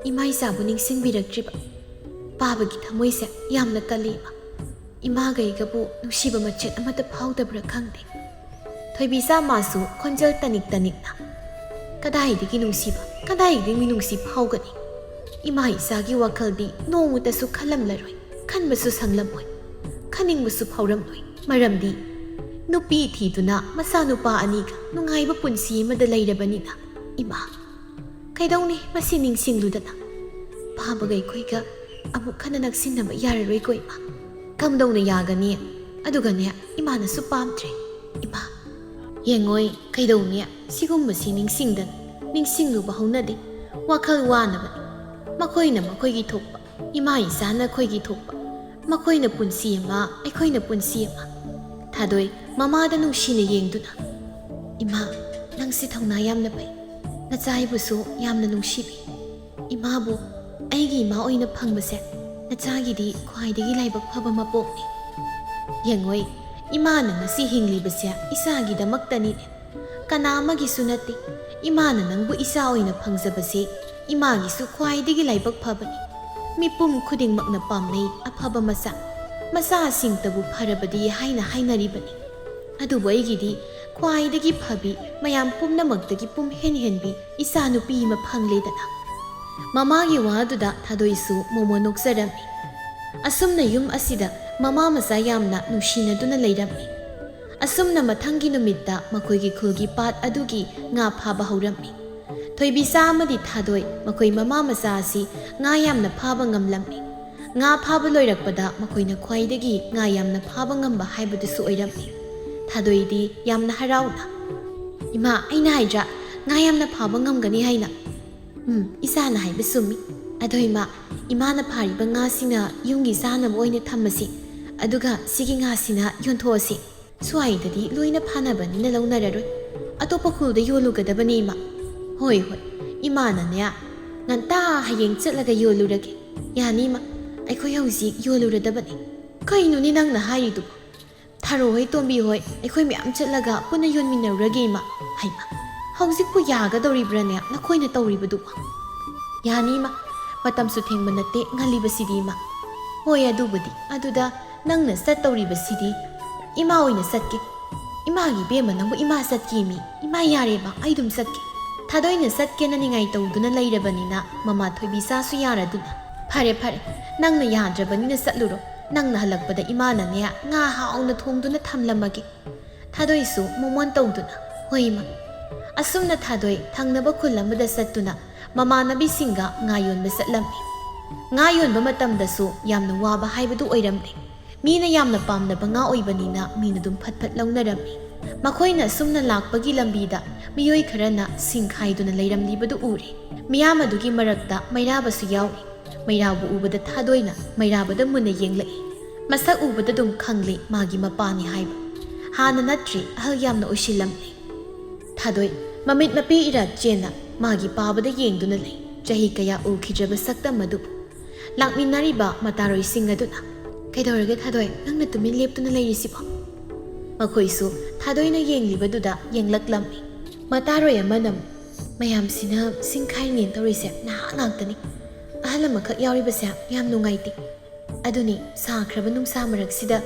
ꯏꯃꯥ ꯏꯆꯥꯕꯨ ꯅꯤꯡꯁꯤꯡꯕꯤꯔꯛꯇ꯭ꯔꯤꯕ? ꯄꯥꯕꯒꯤ ꯊꯃꯣꯏꯁꯦ ꯌꯥꯝꯅ ꯀꯜꯂꯤ ꯏꯃꯥ꯫ ꯏꯃꯥꯒ ꯑꯩꯒꯕꯨ ꯅꯨꯡꯁꯤꯕ ꯃꯆꯦꯠ ꯑꯃꯠꯇ ꯐꯥꯎꯗꯕ꯭ꯔꯥ ꯈꯪꯗꯦ꯫" ꯊꯣꯏꯕꯤꯆꯥ ꯃꯥꯁꯨ ꯈꯣꯟꯖꯦꯜ ꯇꯅꯤꯛ ꯇꯅꯤꯛꯅ, "ꯀꯗꯥꯏꯗꯒꯤ ꯅꯨꯡꯁꯤꯕ, ꯀꯗꯥꯏꯗꯒꯤ ꯃꯤ ꯅꯨꯡꯁꯤ ꯐꯥꯎꯒꯅꯤ? ꯏꯃꯥ ꯏꯆꯥꯒꯤ ꯋꯥꯈꯜꯗꯤ ꯅꯣꯡꯃꯇꯁꯨ ꯈꯜꯂꯝꯂꯔꯣꯏ, ꯈꯟꯕꯁꯨ ꯁꯪꯂꯝꯃꯣꯏ, ꯈꯟꯅꯤꯡꯕꯁꯨ ꯐꯥꯎꯔꯝꯂꯣꯏ꯫ ꯃꯔꯝꯗꯤ ꯅꯨꯄꯤ ꯊꯤꯗꯨꯅ ꯃꯆꯥꯅꯨꯄꯥ ꯑꯅꯤꯒ ꯅꯨꯡꯉꯥꯏꯕ ꯄꯨꯟꯁꯤ ꯑꯃꯗ ꯂꯩꯔꯕꯅꯤꯅ꯫ ꯏꯃꯥ, ꯀꯩꯗꯧꯅꯤ ꯃꯁꯤ ꯅꯤꯡꯁꯤꯡꯂꯨꯗꯅ? ꯄꯥꯕꯒ ꯑꯩꯈꯣꯏꯒ ꯑꯃꯨꯛ ꯍꯟꯅ ꯅꯛꯁꯤꯟꯅꯕ ꯌꯥꯔꯔꯣꯏꯀꯣ ꯏꯃꯥ꯫ ꯀꯝꯗꯧꯅ ꯌꯥꯒꯅꯤ? ꯑꯗꯨꯒꯅꯦ, ꯏꯃꯥꯅꯁꯨ ꯄꯥꯝꯗ꯭ꯔꯦ ꯏꯃꯥ꯫ ꯌꯦꯡꯉꯣꯏ, ꯀꯩꯗꯧꯅꯤ ꯁꯤꯒꯨꯝꯕꯁꯤ ꯅꯤꯡꯁꯤꯡꯗꯅ, ꯅꯤꯡꯁꯤꯡꯂꯨꯕ ꯍꯧꯅꯗꯦ꯫ ꯋꯥꯈꯜ ꯋꯥꯅꯕꯅꯤ꯫ ꯃꯈꯣꯏꯅ ꯃꯈꯣꯏꯒꯤ ꯊꯣꯛꯄ, ꯏꯃꯥ ꯏꯆꯥꯅ ꯑꯩꯈꯣꯏꯒꯤ ꯊꯣꯛꯄ, ꯃꯈꯣꯏꯅ ꯄꯨꯟꯁꯤ ꯑꯃ, ꯑꯩꯈꯣꯏꯅ ꯄꯨꯟꯁꯤ ꯑꯃ꯫" ꯊꯥꯗꯣꯏ ꯃꯃꯥꯗ ꯅꯨꯡꯁꯤꯅ ꯌꯦꯡꯗꯨꯅ, "ꯏꯃꯥ, ꯅꯪꯁꯤ ꯊꯧꯅꯥ ꯌꯥꯝꯅ ꯐꯩ꯫ ꯅꯆꯥ ꯑꯩꯕꯨꯁꯨ ꯌꯥꯝꯅ ꯅꯨꯡꯁꯤꯕꯤ꯫ ꯏꯃꯥꯕꯨ ꯑꯩꯒꯤ ꯏꯃꯥ ꯑꯣꯏꯅ ꯐꯪꯕꯁꯦ ꯅꯆꯥꯒꯤꯗꯤ ꯈ꯭ꯋꯥꯏꯗꯒꯤ ꯂꯥꯏꯕꯛ ꯐꯕ ꯃꯄꯣꯛꯅꯤ꯫ ꯌꯦꯡꯉꯣꯏ, ꯏꯃꯥꯅ ꯉꯁꯤ ꯍꯤꯡꯂꯤꯕꯁꯦ ꯏꯆꯥꯒꯤꯗꯃꯛꯇꯅꯤꯅꯦ꯫ ꯀꯅꯥ ꯑꯃꯒꯤꯁꯨ ꯅꯠꯇꯦ꯫ ꯏꯃꯥꯅ ꯅꯪꯕꯨ ꯏꯆꯥ ꯑꯣꯏꯅ ꯐꯪꯖꯕꯁꯦ ꯏꯃꯥꯒꯤꯁꯨ ꯈ꯭ꯋꯥꯏꯗꯒꯤ ꯂꯥꯏꯕꯛ ꯐꯕꯅꯤ꯫ ꯃꯤꯄꯨꯝ ꯈꯨꯗꯤꯡꯃꯛꯅ ꯄꯥꯝꯅꯩ ꯑꯐꯕ ꯃꯆꯥ꯫ ꯃꯆꯥꯁꯤꯡꯇꯕꯨ ꯐꯔꯕꯗꯤ ꯍꯥꯏꯅ ꯍꯥꯏꯅꯔꯤꯕꯅꯤ꯫ ꯑꯗꯨꯕꯨ ꯑꯩꯒꯤꯗꯤ ꯈ꯭ꯋꯥꯏꯗꯒꯤ ꯐꯕꯤ, ꯃꯌꯥꯝ ꯄꯨꯝꯅꯃꯛꯇꯒꯤ ꯄꯨꯝꯍꯦꯟ ꯍꯦꯟꯕꯤ ꯏꯆꯥꯅꯨꯄꯤ ꯑꯃ ꯐꯪꯂꯦꯗꯅ꯫" ꯃꯃꯥꯒꯤ ꯋꯥꯗꯨꯗ ꯊꯥꯗꯣꯏꯁꯨ ꯃꯣꯃꯣ ꯅꯣꯛꯆꯔꯝꯃꯤ꯫ ꯑꯁꯨꯝꯅ ꯌꯨꯝ ꯑꯁꯤꯗ ꯃꯃꯥ ꯃꯆꯥ ꯌꯥꯝꯅ ꯅꯨꯡꯁꯤꯅꯗꯨꯅ ꯂꯩꯔꯝꯃꯤ꯫ ꯑꯁꯨꯝꯅ ꯃꯊꯪꯒꯤ ꯅꯨꯃꯤꯠꯇ ꯃꯈꯣꯏꯒꯤ ꯈꯨꯜꯒꯤ ꯄꯥꯠ ꯑꯗꯨꯒꯤ ꯉꯥ ꯐꯥꯕ ꯍꯧꯔꯝꯃꯤ꯫ ꯊꯣꯏꯕꯤꯆꯥ ꯑꯃꯗꯤ ꯊꯥꯗꯣꯏ ꯃꯈꯣꯏ ꯃꯃꯥ ꯃꯆꯥ ꯑꯁꯤ ꯉꯥ ꯌꯥꯝꯅ ꯐꯥꯕ ꯉꯝꯂꯝꯃꯤ꯫ ꯉꯥ ꯐꯥꯕ ꯂꯣꯏꯔꯛꯄꯗ ꯃꯈꯣꯏꯅ ꯈ꯭ꯋꯥꯏꯗꯒꯤ ꯉꯥ ꯌꯥꯝꯅ ꯐꯥꯕ ꯉꯝꯕ ꯍꯥꯏꯕꯗꯨꯁꯨ ꯑꯣꯏꯔꯝꯃꯤ꯫ ꯊꯥꯗꯣꯏꯗꯤ ꯌꯥꯝꯅ ꯍꯔꯥꯎꯅ, "ꯏꯃꯥ, ꯑꯩꯅ ꯍꯥꯏꯗ꯭ꯔꯥ ꯉꯥ ꯌꯥꯝꯅ ꯐꯥꯕ ꯉꯝꯒꯅꯤ ꯍꯥꯏꯅ?" "ꯎꯝ, ꯏꯆꯥꯅ ꯍꯥꯏꯕ ꯆꯨꯝꯃꯤ꯫ ꯑꯗꯣ ꯏꯃꯥ, ꯏꯃꯥꯅ ꯐꯥꯔꯤꯕ ꯉꯥꯁꯤꯅ ꯌꯨꯝꯒꯤ ꯆꯥꯅꯕ ꯑꯣꯏꯅ ꯊꯝꯃꯁꯤ, ꯑꯗꯨꯒ ꯁꯤꯒꯤ ꯉꯥꯁꯤꯅ ꯌꯣꯟꯊꯣꯛꯑꯁꯤ꯫ ꯁ꯭ꯋꯥꯏꯗꯗꯤ ꯂꯣꯏꯅ ꯐꯥꯅꯕꯅꯤꯅ ꯂꯧꯅꯔꯔꯣꯏ꯫ ꯑꯇꯣꯞꯄ ꯈꯨꯜꯗ ꯌꯣꯜꯂꯨꯒꯗꯕꯅꯤ ꯏꯃꯥ꯫" "ꯍꯣꯏ, ꯍꯣꯏ, ꯏꯃꯥꯅꯅꯦ ꯉꯟꯇꯥ ꯍꯌꯦꯡ ꯆꯠꯂꯒ ꯌꯣꯜꯂꯨꯔꯒꯦ꯫ ꯌꯥꯅꯤ ꯏꯃꯥ, ꯑꯩꯈꯣꯏ ꯍꯧꯖꯤꯛ ꯌꯣꯜꯂꯨꯔꯗꯕꯅꯤ꯫" "ꯀꯩꯅꯣꯅꯦ ꯅꯪꯅ ꯍꯥꯏꯔꯤꯗꯨꯕꯣ? ꯊꯔꯣ ꯍꯣꯏ, ꯇꯣꯝꯕꯤ ꯍꯣꯏ, ꯑꯩꯈꯣꯏ ꯃꯌꯥꯝ ꯆꯠꯂꯒ ꯄꯨꯟꯅ ꯌꯣꯟꯃꯤꯟꯅꯔꯨꯔꯒꯦ ꯏꯃꯥ꯫" "ꯍꯩꯃꯥ, ꯍꯧꯖꯤꯛꯄꯨ ꯌꯥꯒꯗꯧꯔꯤꯕ꯭ꯔꯥꯅꯦ ꯅꯈꯣꯏꯅ ꯇꯧꯔꯤꯕꯗꯨꯕꯨ?" "ꯌꯥꯅꯤ ꯏꯃꯥ, ꯃꯇꯝꯁꯨ ꯊꯦꯡꯕ ꯅꯠꯇꯦ, ꯉꯜꯂꯤꯕꯁꯤꯗꯤ ꯏꯃꯥ꯫" "ꯍꯣꯏ, ꯑꯗꯨꯕꯨꯗꯤ꯫ ꯑꯗꯨꯗ ꯅꯪꯅ ꯆꯠꯇꯧꯔꯤꯕꯁꯤꯗꯤ?" "ꯏꯃꯥ ꯑꯣꯏꯅ ꯆꯠꯀꯦ꯫" "ꯏꯃꯥꯒꯤ ꯏꯕꯦꯝꯃ, ꯅꯪꯕꯨ ꯏꯃꯥ ꯆꯠꯀꯦ ꯃꯤ? ꯏꯃꯥ, ꯌꯥꯔꯦꯕ, ꯑꯩ ꯑꯗꯨꯝ ꯆꯠꯀꯦ꯫" ꯊꯥꯗꯣꯏꯅ ꯆꯠꯀꯦꯅ ꯅꯤꯡꯉꯥꯏ ꯇꯧꯗꯨꯅ ꯂꯩꯔꯕꯅꯤꯅ ꯃꯃꯥ ꯊꯣꯏꯕꯤꯆꯥꯁꯨ ꯌꯥꯔꯗꯨꯅ, "ꯐꯔꯦ, ꯐꯔꯦ, ꯅꯪꯅ ꯌꯥꯗ꯭ꯔꯕꯅꯤꯅ ꯆꯠꯂꯨꯔꯣ꯫ ꯅꯪꯅ ꯍꯜꯂꯛꯄꯗ ꯏꯃꯥꯅꯅꯦ ꯉꯥ ꯍꯥꯎꯅ ꯊꯣꯡꯗꯨꯅ ꯊꯝꯂꯝꯃꯒꯦ꯫" ꯊꯥꯗꯣꯏꯁꯨ ꯃꯣꯃꯣꯟ ꯇꯧꯗꯨꯅ, "ꯍꯣꯏ ꯏꯃꯥ꯫" ꯑꯁꯨꯝꯅ ꯊꯥꯗꯣꯏ ꯊꯪꯅꯕ ꯈꯨꯜ ꯑꯃꯗ ꯆꯠꯇꯨꯅ ꯃꯃꯥꯟꯅꯕꯤꯁꯤꯡꯒ ꯉꯥ ꯌꯣꯟꯕ ꯆꯠꯂꯝꯃꯤ꯫ ꯉꯥ ꯌꯣꯟꯕ ꯃꯇꯝꯗꯁꯨ ꯌꯥꯝꯅ ꯋꯥꯕ ꯍꯥꯏꯕꯗꯨ ꯑꯣꯏꯔꯝꯗꯦ꯫ ꯃꯤꯅ ꯌꯥꯝꯅ ꯄꯥꯝꯅꯕ ꯉꯥ ꯑꯣꯏꯕꯅꯤꯅ ꯃꯤꯅ ꯑꯗꯨꯝ ꯐꯠ ꯐꯠ ꯂꯧꯅꯔꯝꯃꯤ꯫ ꯃꯈꯣꯏꯅ ꯑꯁꯨꯝꯅ ꯂꯥꯛꯄꯒꯤ ꯂꯝꯕꯤꯗ ꯃꯤꯑꯣꯏ ꯈꯔꯅ ꯁꯤꯡ ꯈꯥꯏꯗꯨꯅ ꯂꯩꯔꯝꯂꯤꯕꯗꯨ ꯎꯔꯦ꯫ ꯃꯤꯌꯥꯝ ꯑꯗꯨꯒꯤ ꯃꯔꯛꯇ ꯃꯩꯔꯥꯕꯁꯨ ꯌꯥꯎꯔꯤ꯫ ꯃꯩꯔꯥꯕꯨ ꯎꯕꯗ ꯊꯥꯗꯣꯏꯅ ꯃꯩꯔꯥꯕꯗ ꯃꯨꯟꯅ ꯌꯦꯡꯂꯛꯏ꯫ ꯃꯁꯛ ꯎꯕꯗ ꯑꯗꯨꯝ ꯈꯪꯂꯦ ꯃꯥꯒꯤ ꯃꯄꯥꯅꯤ ꯍꯥꯏꯕ꯫ ꯍꯥꯟꯅ ꯅꯠꯇ꯭ꯔꯤ ꯑꯍꯜ ꯌꯥꯝꯅ ꯑꯣꯏꯁꯤꯜꯂꯝꯂꯦ꯫ ꯊꯥꯗꯣꯏ ꯃꯃꯤꯠ ꯃꯄꯤ ꯏꯔꯥ ꯆꯦꯟꯅ ꯃꯥꯒꯤ ꯄꯥꯕꯗ ꯌꯦꯡꯗꯨꯅ ꯂꯩ꯫ ꯆꯍꯤ ꯀꯌꯥ ꯎꯈꯤꯗ꯭ꯔꯕ ꯁꯛꯇꯝ ꯑꯗꯨꯕꯨ꯫ ꯂꯥꯛꯃꯤꯟꯅꯔꯤꯕ ꯃꯇꯥꯔꯣꯏꯁꯤꯡ ꯑꯗꯨꯅ, "ꯀꯩꯗꯧꯔꯒꯦ ꯊꯥꯗꯣꯏ, ꯅꯪꯅ ꯇꯨꯃꯤꯟ ꯂꯦꯞꯇꯨꯅ ꯂꯩꯔꯤꯁꯤꯕꯣ?" ꯃꯈꯣꯏꯁꯨ ꯊꯥꯗꯣꯏꯅ ꯌꯦꯡꯂꯤꯕꯗꯨꯗ ꯌꯦꯡꯂꯛꯂꯝꯃꯤ꯫ ꯃꯇꯥꯔꯣꯏ ꯑꯃꯅ, "ꯃꯌꯥꯝꯁꯤꯅ ꯁꯤꯡ ꯈꯥꯏꯔꯤꯅꯦꯅ ꯇꯧꯔꯤꯁꯦ ꯅꯍꯥ ꯉꯥꯛꯇꯅꯤ꯫ ꯑꯍꯜ ꯑꯃꯈꯛ ꯌꯥꯎꯔꯤꯕꯁꯦ ꯌꯥꯝ ꯅꯨꯡꯉꯥꯏꯇꯦ꯫ ꯑꯗꯨꯅꯤ, ꯁꯥꯈ꯭ꯔꯕ ꯅꯨꯡꯁꯥ ꯃꯔꯛꯁꯤꯗ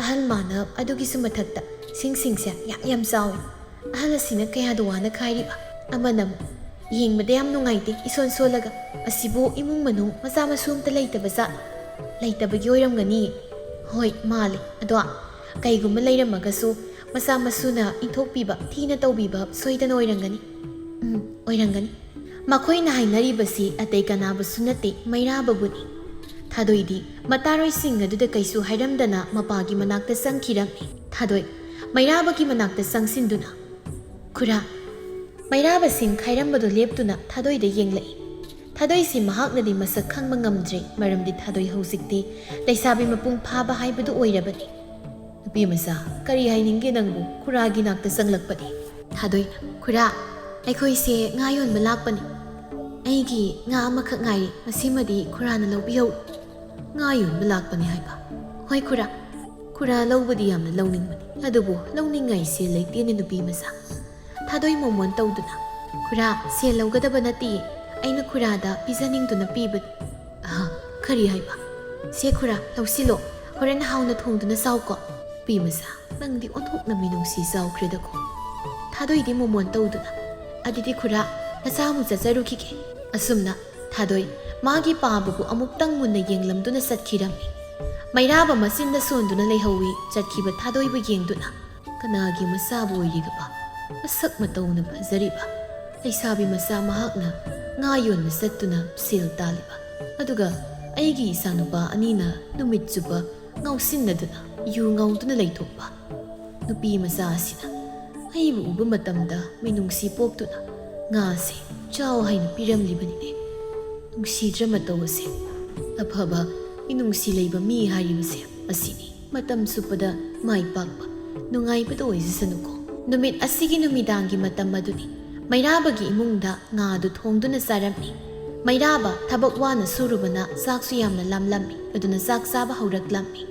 ꯑꯍꯜ ꯃꯥꯅ ꯑꯗꯨꯒꯤꯁꯨ ꯃꯊꯛꯇ ꯁꯤꯡꯁꯤꯡꯁꯦ ꯌꯥꯝ ꯌꯥꯝ ꯆꯥꯎꯏ꯫ ꯑꯍꯜ ꯑꯁꯤꯅ ꯀꯌꯥꯗ ꯋꯥꯅ ꯈꯥꯏꯔꯤꯕ?" ꯑꯃꯅ ꯑꯃꯨꯛ, "ꯌꯦꯡꯕꯗ ꯌꯥꯝ ꯅꯨꯡꯉꯥꯏꯇꯦ, ꯏꯁꯣꯟ ꯁꯣꯜꯂꯒ꯫ ꯑꯁꯤꯕꯨ ꯏꯃꯨꯡ ꯃꯅꯨꯡ ꯃꯆꯥ ꯃꯁꯨ ꯑꯝꯇ ꯂꯩꯇꯕ ꯖꯥꯠ?" ꯂꯩꯇꯕꯒꯤ ꯑꯣꯏꯔꯝꯒꯅꯤ꯫ ꯍꯣꯏ, ꯃꯥꯜꯂꯤ꯫ ꯑꯗꯣ ꯀꯩꯒꯨꯝꯕ ꯂꯩꯔꯝꯃꯒꯁꯨ ꯃꯆꯥ ꯃꯁꯨꯅ ꯏꯟꯊꯣꯛꯄꯤꯕ, ꯊꯤꯅ ꯇꯧꯕꯤꯕ ꯁꯣꯏꯗꯅ ꯑꯣꯏꯔꯝꯒꯅꯤ꯫ ꯎꯝ, ꯑꯣꯏꯔꯝꯒꯅꯤ꯫ ꯃꯈꯣꯏꯅ ꯍꯥꯏꯅꯔꯤꯕꯁꯤ ꯑꯇꯩ ꯀꯅꯥꯕꯨꯁꯨ ꯅꯠꯇꯦ, ꯃꯩꯔꯥꯕꯕꯨꯅꯤ꯫ ꯊꯥꯗꯣꯏꯗꯤ ꯃꯇꯥꯔꯣꯏꯁꯤꯡ ꯑꯗꯨꯗ ꯀꯩꯁꯨ ꯍꯥꯏꯔꯝꯗꯅ ꯃꯄꯥꯒꯤ ꯃꯅꯥꯛꯇ ꯆꯪꯈꯤꯔꯝꯃꯤ꯫ ꯊꯥꯗꯣꯏ, ꯃꯩꯔꯥꯕꯒꯤ ꯃꯅꯥꯛꯇ ꯆꯪꯁꯤꯟꯗꯨꯅ, "ꯈꯨꯔꯥ!" ꯃꯩꯔꯥꯕ ꯁꯤꯡ ꯈꯥꯏꯔꯝꯕꯗꯨ ꯂꯦꯞꯇꯨꯅ ꯊꯥꯗꯣꯏꯗ ꯌꯦꯡꯂꯛꯏ꯫ ꯊꯥꯗꯣꯏꯁꯤ ꯃꯍꯥꯛꯅꯗꯤ ꯃꯁꯛ ꯈꯪꯕ ꯉꯝꯗ꯭ꯔꯦ, ꯃꯔꯝꯗꯤ ꯊꯥꯗꯣꯏ ꯍꯧꯖꯤꯛꯇꯤ ꯂꯩꯁꯥꯕꯤ ꯃꯄꯨꯡ ꯐꯥꯕ ꯍꯥꯏꯕꯗꯨ ꯑꯣꯏꯔꯕꯅꯤ꯫ "ꯅꯨꯄꯤ ꯃꯆꯥ, ꯀꯔꯤ ꯍꯥꯏꯅꯤꯡꯒꯦ ꯅꯪꯕꯨ? ꯈꯨꯔꯥꯒꯤ ꯅꯥꯛꯇ ꯆꯪꯂꯛꯄꯅꯤ꯫" ꯊꯥꯗꯣꯏ, "ꯈꯨꯔꯥ, ꯑꯩꯈꯣꯏꯁꯦ ꯉꯥ ꯌꯣꯟꯕ ꯂꯥꯛꯄꯅꯤ꯫ ꯑꯩꯒꯤ ꯉꯥ ꯑꯃꯈꯛ ꯉꯥꯏꯔꯦ, ꯃꯁꯤꯃꯗꯤ ꯈꯨꯔꯥꯅ ꯂꯧꯕꯤꯍꯧ꯫" "ꯉꯥ ꯌꯣꯟꯕ ꯂꯥꯛꯄꯅꯤ ꯍꯥꯏꯕ?" "ꯍꯣꯏ ꯈꯨꯔꯥ꯫ ꯈꯨꯔꯥ ꯂꯧꯕꯗꯤ ꯌꯥꯝꯅ ꯂꯧꯅꯤꯡꯕꯅꯤ, ꯑꯗꯨꯕꯨ ꯂꯧꯅꯤꯡꯉꯥꯏ ꯁꯦꯜ ꯂꯩꯇꯦꯅꯦ ꯅꯨꯄꯤ ꯃꯆꯥ꯫" ꯊꯥꯗꯣꯏ ꯃꯣꯃꯣꯟ ꯇꯧꯗꯨꯅ, "ꯈꯨꯔꯥ, ꯁꯦꯜ ꯂꯧꯒꯗꯕ ꯅꯠꯇꯦ, ꯑꯩꯅ ꯈꯨꯔꯥꯗ ꯄꯤꯖꯅꯤꯡꯗꯨꯅ ꯄꯤꯕꯅꯤ꯫" "ꯑꯍ, ꯀꯔꯤ ꯍꯥꯏꯕ? ꯁꯦ ꯈꯨꯔꯥ, ꯂꯧꯁꯤꯜꯂꯣ, ꯍꯣꯔꯦꯟ ꯍꯥꯎꯅ ꯊꯣꯡꯗꯨꯅ ꯆꯥꯎꯀꯣ꯫" "ꯅꯨꯄꯤ ꯃꯆꯥ, ꯅꯪꯗꯤ ꯑꯣꯟꯊꯣꯛꯅ ꯃꯤꯅꯨꯡꯁꯤ ꯆꯥꯎꯈ꯭ꯔꯦꯗꯀꯣ꯫" ꯊꯥꯗꯣꯏꯗꯤ ꯃꯣꯃꯣꯟ ꯇꯧꯗꯨꯅ, "ꯑꯗꯨꯗꯤ ꯈꯨꯔꯥ, ꯅꯆꯥ ꯑꯃꯨꯛ ꯆꯠꯆꯔꯨꯈꯤꯒꯦ꯫" ꯑꯁꯨꯝꯅ ꯊꯥꯗꯣꯏ ꯃꯥꯒꯤ ꯄꯥꯕꯕꯨ ꯑꯃꯨꯛꯇꯪ ꯃꯨꯟꯅ ꯌꯦꯡꯂꯝꯗꯨꯅ ꯆꯠꯈꯤꯔꯝꯃꯤ꯫ ꯃꯩꯔꯥꯕ ꯃꯆꯤꯟꯗ ꯁꯣꯟꯗꯨꯅ ꯂꯩꯍꯧꯏ, ꯆꯠꯈꯤꯕ ꯊꯥꯗꯣꯏꯕꯨ ꯌꯦꯡꯗꯨꯅ꯫ ꯀꯅꯥꯒꯤ ꯃꯆꯥꯕꯨ ꯑꯣꯏꯔꯤꯒꯕ? ꯃꯁꯛ ꯃꯇꯧꯅ ꯐꯖꯔꯤꯕ ꯂꯩꯁꯥꯕꯤ ꯃꯆꯥ ꯃꯍꯥꯛꯅ ꯉꯥ ꯌꯣꯟꯕ ꯆꯠꯇꯨꯅ ꯁꯦꯜ ꯇꯥꯜꯂꯤꯕ, ꯑꯗꯨꯒ ꯑꯩꯒꯤ ꯏꯆꯥꯅꯨꯄꯥ ꯑꯅꯤꯅ ꯅꯨꯃꯤꯠ ꯆꯨꯞꯄ ꯉꯥꯎꯁꯤꯟꯅꯗꯨꯅ ꯌꯨ ꯉꯥꯎꯗꯨꯅ ꯂꯩꯊꯣꯛꯄ꯫ ꯅꯨꯄꯤ ꯃꯆꯥ ꯑꯁꯤꯅ ꯑꯩꯕꯨ ꯎꯕ ꯃꯇꯝꯗ ꯃꯤꯅꯨꯡꯁꯤ ꯄꯣꯛꯇꯨꯅ ꯉꯥꯁꯦ ꯆꯥꯎ ꯍꯥꯏꯅ ꯄꯤꯔꯝꯂꯤꯕꯅꯤꯅꯦ꯫ ꯅꯨꯡꯁꯤꯗ꯭ꯔ ꯃꯇꯧ ꯑꯁꯦ? ꯑꯐꯕ ꯃꯤꯅꯨꯡꯁꯤ ꯂꯩꯕ ꯃꯤ ꯍꯥꯏꯔꯤꯕꯁꯦ ꯑꯁꯤꯅꯤ꯫ ꯃꯇꯝ ꯆꯨꯞꯄꯗ ꯃꯥꯏ ꯄꯥꯛꯄ, ꯅꯨꯡꯉꯥꯏꯕꯗ ꯑꯣꯏꯖꯁꯅꯨꯀꯣ꯫ ꯅꯨꯃꯤꯠ ꯑꯁꯤꯒꯤ ꯅꯨꯃꯤꯗꯥꯡꯒꯤ ꯃꯇꯝ ꯑꯗꯨꯅꯤ꯫ ꯃꯩꯔꯥꯕꯒꯤ ꯏꯃꯨꯡꯗ ꯉꯥ ꯑꯗꯨ ꯊꯣꯡꯗꯨꯅ ꯆꯥꯔꯝꯃꯤ꯫ ꯃꯩꯔꯥꯕ ꯊꯕꯛ ꯋꯥꯅ ꯁꯨꯔꯨꯕꯅ ꯆꯥꯛꯁꯨ ꯌꯥꯝꯅ ꯂꯥꯝꯂꯝꯃꯤ, ꯑꯗꯨꯅ ꯆꯥꯛ ꯆꯥꯕ ꯍꯧꯔꯛꯂꯝꯃꯤ꯫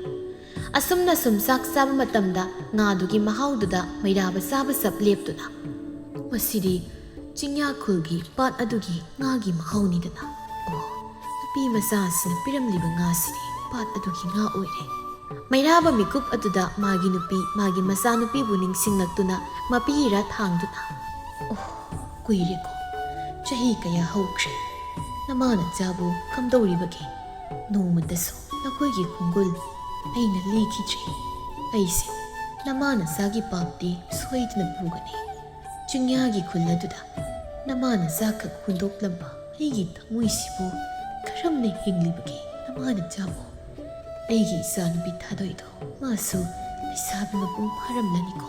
ꯑꯁꯨꯝꯅ ꯁꯨꯝ ꯆꯥꯛ ꯆꯥꯕ ꯃꯇꯝꯗ ꯉꯥꯗꯨꯒꯤ ꯃꯍꯥꯎꯗꯨꯗ ꯃꯩꯔꯥꯕ ꯆꯥꯕ ꯆꯞ ꯂꯦꯞꯇꯨꯅ, "ꯃꯁꯤꯗꯤ ꯆꯤꯡꯌꯥꯈꯨꯜꯒꯤ ꯄꯥꯠ ꯑꯗꯨꯒꯤ ꯉꯥꯒꯤ ꯃꯍꯥꯎꯅꯤꯗꯅ꯫ ꯑꯣ, ꯅꯨꯄꯤ ꯃꯆꯥ ꯑꯁꯤꯅ ꯄꯤꯔꯝꯂꯤꯕ ꯉꯥꯁꯤꯗꯤ ꯄꯥꯠ ꯑꯗꯨꯒꯤ ꯉꯥ ꯑꯣꯏꯔꯦ꯫" ꯃꯩꯔꯥꯕ ꯃꯤꯀꯨꯞ ꯑꯗꯨꯗ ꯃꯥꯒꯤ ꯅꯨꯄꯤ, ꯃꯥꯒꯤ ꯃꯆꯥꯅꯨꯄꯤꯕꯨ ꯅꯤꯡꯁꯤꯡꯂꯛꯇꯨꯅ ꯃꯄꯤ ꯏꯔꯥ ꯊꯥꯡꯗꯨꯅ, "ꯑꯣ, ꯀꯨꯏꯔꯦꯀꯣ, ꯆꯍꯤ ꯀꯌꯥ ꯍꯧꯈ꯭ꯔꯦ꯫ ꯅꯃꯥ ꯅꯆꯥꯕꯨ ꯀꯝꯗꯧꯔꯤꯕꯒꯦ? ꯅꯣꯡꯃꯇꯁꯨ ꯅꯈꯣꯏꯒꯤ ꯈꯣꯡꯒꯨꯜ ꯑꯩꯅ ꯂꯤꯈꯤꯗ꯭ꯔꯤ꯫ ꯑꯩꯁꯦ ꯅꯃꯥ ꯅꯆꯥꯒꯤ ꯄꯥꯞꯇꯤ ꯁꯣꯏꯗꯅ ꯄꯨꯒꯅꯤ꯫ ꯆꯤꯡꯌꯥꯒꯤ ꯈꯨꯜ ꯑꯗꯨꯗ ꯅꯃꯥ ꯅꯆꯥꯈꯛ ꯍꯨꯟꯗꯣꯛꯂꯝꯕ ꯑꯩꯒꯤ ꯊꯃꯣꯏꯁꯤꯕꯨ ꯀꯔꯝꯅ ꯍꯤꯡꯂꯤꯕꯒꯦ ꯅꯃꯥ ꯅꯆꯥꯕꯨ? ꯑꯩꯒꯤ ꯏꯆꯥꯅꯨꯄꯤ ꯊꯥꯗꯣꯏꯗꯣ ꯃꯥꯁꯨ ꯂꯩꯁꯥꯕꯤ ꯃꯄꯨꯡ ꯐꯥꯔꯝꯂꯅꯤꯀꯣ꯫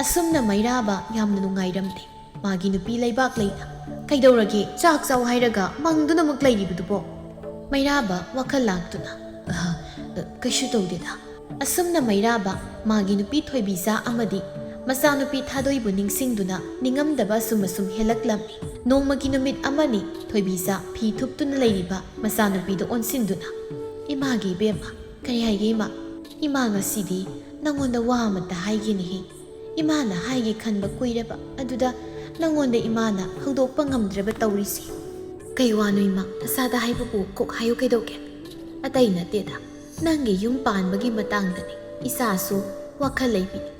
ꯑꯁꯨꯝꯅ ꯃꯩꯔꯥꯕ ꯌꯥꯝꯅ ꯅꯨꯡꯉꯥꯏꯔꯝꯗꯦ꯫ ꯃꯥꯒꯤ ꯅꯨꯄꯤ ꯂꯩꯕꯥꯛ ꯂꯩꯅ ꯀꯩꯗꯧꯔꯒꯦ ꯆꯥꯛ ꯆꯥꯎ ꯍꯥꯏꯔꯒ ꯃꯪꯗꯨꯅꯃꯛ ꯂꯩꯔꯤꯕꯗꯨꯕꯣ? ꯃꯩꯔꯥꯕ ꯋꯥꯈꯜ ꯂꯥꯛꯇꯨꯅ, "ꯑꯍ, ꯑ, ꯀꯩꯁꯨ ꯇꯧꯗꯦꯗ"꯫ ꯑꯁꯨꯝꯅ ꯃꯩꯔꯥꯕ ꯃꯥꯒꯤ ꯅꯨꯄꯤ ꯊꯣꯏꯕꯤꯆꯥ ꯑꯃꯗꯤ ꯃꯆꯥꯅꯨꯄꯤ ꯊꯥꯗꯣꯏꯕꯨ ꯅꯤꯡꯁꯤꯡꯗꯨꯅ ꯅꯤꯡꯉꯝꯗꯕ ꯑꯁꯨꯝ ꯑꯁꯨꯝ ꯍꯦꯜꯂꯛꯂꯝꯃꯤ꯫ ꯅꯣꯡꯃꯒꯤ ꯅꯨꯃꯤꯠ ꯑꯃꯅꯤ ꯊꯣꯏꯕꯤꯆꯥ ꯐꯤ ꯊꯨꯞꯇꯨꯅ ꯂꯩꯔꯤꯕ ꯃꯆꯥꯅꯨꯄꯤꯗꯨ ꯑꯣꯟꯁꯤꯟꯗꯨꯅ, "ꯏꯃꯥꯒꯤ ꯏꯕꯦꯝꯃ, ꯀꯔꯤ ꯍꯥꯏꯒꯦ ꯏꯃꯥ? ꯏꯃꯥ ꯉꯁꯤꯗꯤ ꯅꯪꯉꯣꯟꯗ ꯋꯥ ꯑꯃꯇ ꯍꯥꯏꯒꯦꯅꯦꯍꯦ꯫ ꯏꯃꯥꯅ ꯍꯥꯏꯒꯦ ꯈꯟꯕ ꯀꯨꯏꯔꯕ ꯑꯗꯨꯗ ꯅꯪꯉꯣꯟꯗ ꯏꯃꯥꯅ ꯍꯧꯗꯣꯛꯄ ꯉꯝꯗ꯭ꯔꯕ ꯇꯧꯔꯤꯁꯦ"꯫ "ꯀꯩ ꯋꯥꯅꯣ ꯏꯃꯥ? ꯅꯁꯥꯗ ꯍꯥꯏꯕꯕꯨ ꯀꯣꯛ ꯍꯥꯏꯌꯨ ꯀꯩꯗꯧꯒꯦ?" "ꯑꯇꯩ ꯅꯠꯇꯦꯗ, ꯅꯪꯒꯤ ꯌꯨꯝ ꯄꯥꯟꯕꯒꯤ ꯃꯇꯥꯡꯗꯅꯤ꯫ ꯏꯆꯥꯁꯨ ꯋꯥꯈꯜ ꯂꯩꯕꯤꯅꯤ꯫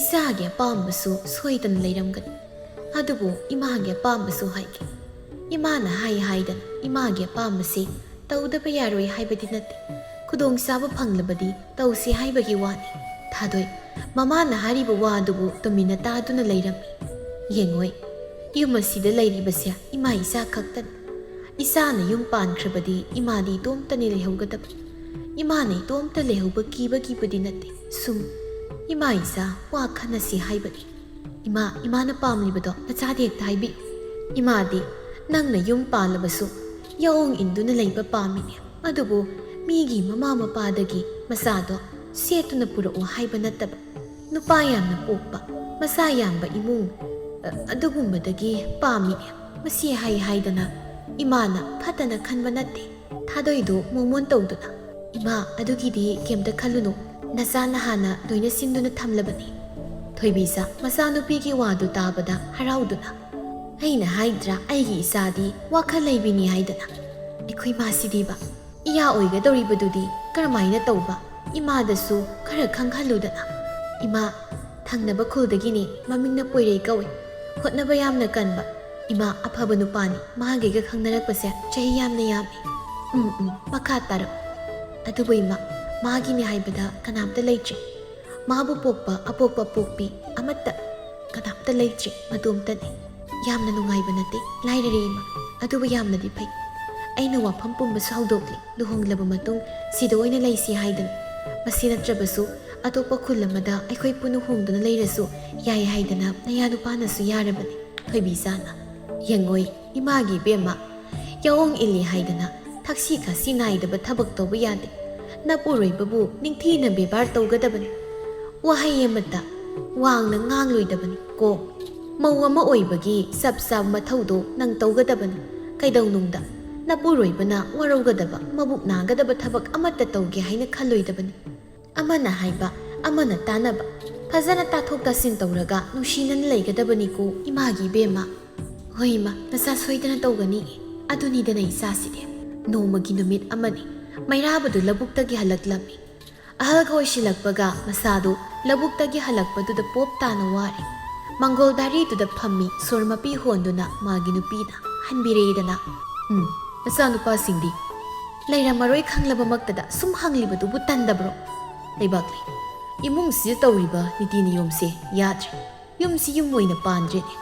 ꯏꯆꯥꯒꯤ ꯑꯄꯥꯝꯕꯁꯨ ꯁꯣꯏꯗꯅ ꯂꯩꯔꯝꯒꯅꯤ꯫ ꯑꯗꯨꯕꯨ ꯏꯃꯥꯒꯤ ꯑꯄꯥꯝꯕꯁꯨ ꯍꯥꯏꯒꯦ꯫ ꯏꯃꯥꯅ ꯍꯥꯏ ꯍꯥꯏꯗꯅ ꯏꯃꯥꯒꯤ ꯑꯄꯥꯝꯕꯁꯤ ꯇꯧꯗꯕ ꯌꯥꯔꯣꯏ ꯍꯥꯏꯕꯗꯤ ꯅꯠꯇꯦ꯫ ꯈꯨꯗꯣꯡꯆꯥꯕ ꯐꯪꯂꯕꯗꯤ ꯇꯧꯁꯤ ꯍꯥꯏꯕꯒꯤ ꯋꯥꯅꯤ꯫ ꯊꯥꯗꯣꯏ, ꯃꯃꯥꯅ ꯍꯥꯏꯔꯤꯕ ꯋꯥ ꯑꯗꯨꯕꯨ ꯇꯨꯃꯤꯟꯅ ꯇꯥꯗꯨꯅ ꯂꯩꯔꯝꯃꯤ꯫ ꯌꯦꯡꯉꯣꯏ, ꯌꯨꯝ ꯑꯁꯤꯗ ꯂꯩꯔꯤꯕꯁꯦ ꯏꯃꯥ ꯏꯆꯥ ꯈꯛꯇꯅꯤ꯫ ꯏꯆꯥꯅ ꯌꯨꯝ ꯄꯥꯟꯈ꯭ꯔꯕꯗꯤ ꯏꯃꯥꯗꯤ ꯏꯇꯣꯝꯇꯅꯤ ꯂꯩꯍꯧꯒꯗꯕ꯫ ꯏꯃꯥꯅ ꯏꯇꯣꯝꯇ ꯂꯩꯍꯧꯕ ꯀꯤꯕꯒꯤꯕꯨꯗꯤ ꯅꯠꯇꯦ, ꯁꯨꯝ ꯏꯃꯥ ꯏꯆꯥ ꯋꯥ ꯈꯟꯅꯁꯤ ꯍꯥꯏꯕꯅꯤ"꯫ "ꯏꯃꯥ, ꯏꯃꯥꯅ ꯄꯥꯝꯂꯤꯕꯗꯣ ꯅꯆꯥꯗ ꯍꯦꯛꯇ ꯍꯥꯏꯕꯤꯌꯨ꯫ ꯏꯃꯥꯗꯤ ꯅꯪꯅ ꯌꯨꯝ ꯄꯥꯜꯂꯕꯁꯨ ꯌꯥꯑꯣꯡ ꯏꯟꯗꯨꯅ ꯂꯩꯕ ꯄꯥꯝꯃꯤꯅꯦ꯫ ꯑꯗꯨꯕꯨ ꯃꯤꯒꯤ ꯃꯃꯥ ꯃꯄꯥꯗꯒꯤ ꯃꯆꯥꯗꯣ ꯁꯦꯠꯇꯨꯅ ꯄꯨꯔꯛꯎ ꯍꯥꯏꯕ ꯅꯠꯇꯕ, ꯅꯨꯄꯥ ꯌꯥꯝꯅ ꯄꯣꯛꯄ, ꯃꯆꯥ ꯌꯥꯝꯕ ꯏꯃꯨꯡ, ꯑ, ꯑꯗꯨꯒꯨꯝꯕꯗꯒꯤ ꯄꯥꯝꯃꯤꯅꯦ꯫ ꯃꯁꯤ ꯍꯥꯏ ꯍꯥꯏꯗꯅ ꯏꯃꯥꯅ ꯐꯠꯇꯅ ꯈꯟꯕ ꯅꯠꯇꯦ"꯫ ꯊꯥꯗꯣꯏꯗꯨ ꯃꯣꯃꯣꯟ ꯇꯧꯗꯨꯅ, "ꯏꯃꯥ, ꯑꯗꯨꯒꯤꯗꯤ ꯀꯩꯝꯇ ꯈꯜꯂꯨꯅꯨ, ꯅꯆꯥꯅ ꯍꯥꯟꯅ ꯂꯣꯏꯅ ꯁꯤꯟꯗꯨꯅ ꯊꯝꯂꯕꯅꯤ"꯫ ꯊꯣꯏꯕꯤꯆꯥ ꯃꯆꯥꯅꯨꯄꯤꯒꯤ ꯋꯥꯗꯨ ꯇꯥꯕꯗ ꯍꯔꯥꯎꯗꯨꯅ, "ꯑꯩꯅ ꯍꯥꯏꯗ꯭ꯔꯥ, ꯑꯩꯒꯤ ꯏꯆꯥꯗꯤ ꯋꯥꯈꯜ ꯂꯩꯕꯤꯅꯤ ꯍꯥꯏꯗꯅ꯫ ꯑꯩꯈꯣꯏ ꯃꯥꯁꯤꯗꯤꯕ, ꯏꯌꯥ ꯑꯣꯏꯒꯗꯧꯔꯤꯕꯗꯨꯗꯤ ꯀꯔꯝꯍꯥꯏꯅ ꯇꯧꯕ? ꯏꯃꯥꯗꯁꯨ ꯈꯔ ꯈꯪꯍꯜꯂꯨꯗꯅ"꯫ "ꯏꯃꯥ, ꯊꯪꯅꯕ ꯈꯨꯜꯗꯒꯤꯅꯤ, ꯃꯃꯤꯡꯅ ꯄꯣꯏꯔꯩ ꯀꯧꯏ꯫ ꯍꯣꯠꯅꯕ ꯌꯥꯝꯅ ꯀꯟꯕ꯫ ꯏꯃꯥ, ꯑꯐꯕ ꯅꯨꯄꯥꯅꯤ, ꯃꯥꯒꯤꯒ ꯈꯪꯅꯔꯛꯄꯁꯦ ꯆꯍꯤ ꯌꯥꯝꯅ ꯌꯥꯝꯃꯤ"꯫ "ꯎꯝ, ꯎꯝ, ꯃꯈꯥ ꯇꯥꯔꯛ"꯫ ꯑꯗꯨꯕꯨ ꯏꯃꯥ, ꯃꯥꯒꯤꯅꯤ ꯍꯥꯏꯕꯗ ꯀꯅꯥꯝꯇ ꯂꯩꯇ꯭ꯔꯦ꯫ ꯃꯥꯕꯨ ꯄꯣꯛꯄ ꯑꯄꯣꯛꯄ ꯄꯣꯛꯄꯤ ꯑꯃꯠꯇ ꯀꯅꯥꯝꯇ ꯂꯩꯇ꯭ꯔꯦ, ꯃꯇꯣꯝꯇꯅꯤ꯫ ꯌꯥꯝꯅ ꯅꯨꯡꯉꯥꯏꯕ ꯅꯠꯇꯦ, ꯂꯥꯏꯔꯔꯦ ꯏꯃꯥ꯫ ꯑꯗꯨꯕꯨ ꯌꯥꯝꯅꯗꯤ ꯐꯩ꯫ ꯑꯩꯅ ꯋꯥꯐꯝ ꯄꯨꯝꯕꯁꯨ ꯍꯧꯗꯣꯛꯂꯦ, ꯂꯨꯍꯣꯡꯂꯕ ꯃꯇꯨꯡ ꯁꯤꯗ ꯑꯣꯏꯅ ꯂꯩꯁꯤ ꯍꯥꯏꯗꯅ꯫ ꯃꯁꯤ ꯅꯠꯇ꯭ꯔꯕꯁꯨ ꯑꯇꯣꯞꯄ ꯈꯨꯜ ꯑꯃꯗ ꯑꯩꯈꯣꯏ ꯄꯨꯟꯅ ꯍꯣꯡꯗꯨꯅ ꯂꯩꯔꯁꯨ ꯌꯥꯏ ꯍꯥꯏꯗꯅ ꯅꯌꯥ ꯅꯨꯄꯥꯅꯁꯨ ꯌꯥꯔꯕꯅꯤ꯫ ꯊꯣꯏꯕꯤꯆꯥꯅ, ꯌꯦꯡꯉꯣꯏ ꯏꯃꯥꯒꯤ ꯏꯕꯦꯝꯃ, ꯌꯥꯑꯣꯡ ꯏꯜꯂꯤ ꯍꯥꯏꯗꯅ ꯊꯛꯁꯤ ꯈꯥꯁꯤ ꯅꯥꯏꯗꯕ ꯊꯕꯛ ꯇꯧꯕ ꯌꯥꯗꯦ꯫ ꯅꯄꯨꯔꯣꯏꯕꯕꯨ ꯅꯤꯡꯊꯤꯅ ꯕꯦꯕꯥꯔ ꯇꯧꯒꯗꯕꯅꯤ꯫ ꯋꯥꯍꯩ ꯑꯃꯠꯇ ꯋꯥꯡꯅ ꯉꯥꯡꯂꯣꯏꯗꯕꯅꯤ ꯀꯣ꯫ ꯃꯧ ꯑꯃ ꯑꯣꯏꯕꯒꯤ ꯆꯞ ꯆꯥꯕ ꯃꯊꯧꯗꯣ ꯅꯪ ꯇꯧꯒꯗꯕꯅꯤ꯫ ꯀꯩꯗꯧꯅꯨꯡꯗ ꯅꯄꯨꯔꯣꯏꯕꯅ ꯋꯥꯔꯧꯒꯗꯕ, ꯃꯕꯨꯛ ꯅꯥꯒꯗꯕ ꯊꯕꯛ ꯑꯃꯠꯇ ꯇꯧꯒꯦ ꯍꯥꯏꯅ ꯈꯜꯂꯣꯏꯗꯕꯅꯤ꯫ ꯑꯃꯅ ꯍꯥꯏꯕ, ꯑꯃꯅ ꯇꯥꯅꯕ, ꯐꯖꯅ ꯇꯥꯊꯣꯛ ꯇꯥꯁꯤꯟ ꯇꯧꯔꯒ ꯅꯨꯡꯁꯤꯅꯅ ꯂꯩꯒꯗꯕꯅꯤꯀꯣ ꯏꯃꯥꯒꯤ ꯏꯕꯦꯝꯃ꯫ ꯍꯣꯏ ꯏꯃꯥ, ꯅꯆꯥ ꯁꯣꯏꯗꯅ ꯇꯧꯒꯅꯤ꯫ ꯑꯗꯨꯅꯤꯗꯅ ꯏꯆꯥꯁꯤꯗꯤ꯫ ꯅꯣꯡꯃꯒꯤ ꯅꯨꯃꯤꯠ ꯑꯃꯅꯤ꯫ ꯃꯩꯔꯥꯕꯗꯨ ꯂꯧꯕꯨꯛꯇꯒꯤ ꯍꯜꯂꯛꯂꯝꯃꯤ꯫ ꯑꯍꯜꯒ ꯑꯣꯏꯁꯤꯜꯂꯛꯄꯒ ꯃꯁꯥꯗꯨ ꯂꯧꯕꯨꯛꯇꯒꯤ ꯍꯜꯂꯛꯄꯗꯨꯗ ꯄꯣꯞ ꯇꯥꯅ ꯋꯥꯔꯦ꯫ ꯃꯪꯒꯣꯜ ꯗꯥꯔꯤꯗꯨꯗ ꯐꯝꯃꯤ ꯁꯣꯔ ꯃꯄꯤ ꯍꯣꯟꯗꯨꯅ ꯃꯥꯒꯤ ꯅꯨꯄꯤꯅ ꯍꯟꯕꯤꯔꯛꯏꯗꯅ꯫ "ꯎꯝ, ꯅꯆꯥꯅꯨꯄꯥꯁꯤꯡꯗꯤ ꯂꯩꯔꯝꯃꯔꯣꯏ ꯈꯪꯂꯕꯃꯛꯇꯗ ꯁꯨꯝ ꯍꯪꯂꯤꯕꯗꯨꯕꯨ ꯇꯟꯗꯕ꯭ꯔꯣ? ꯂꯩꯕꯥꯛꯂꯩ, ꯏꯃꯨꯡꯁꯤꯗ ꯇꯧꯔꯤꯕ ꯅꯤꯇꯤ ꯅꯤꯌꯣꯝꯁꯦ ꯌꯥꯗ꯭ꯔꯦ꯫ ꯌꯨꯝꯁꯤ ꯌꯨꯝ ꯑꯣꯏꯅ ꯄꯥꯟꯗ꯭ꯔꯦꯅꯦ꯫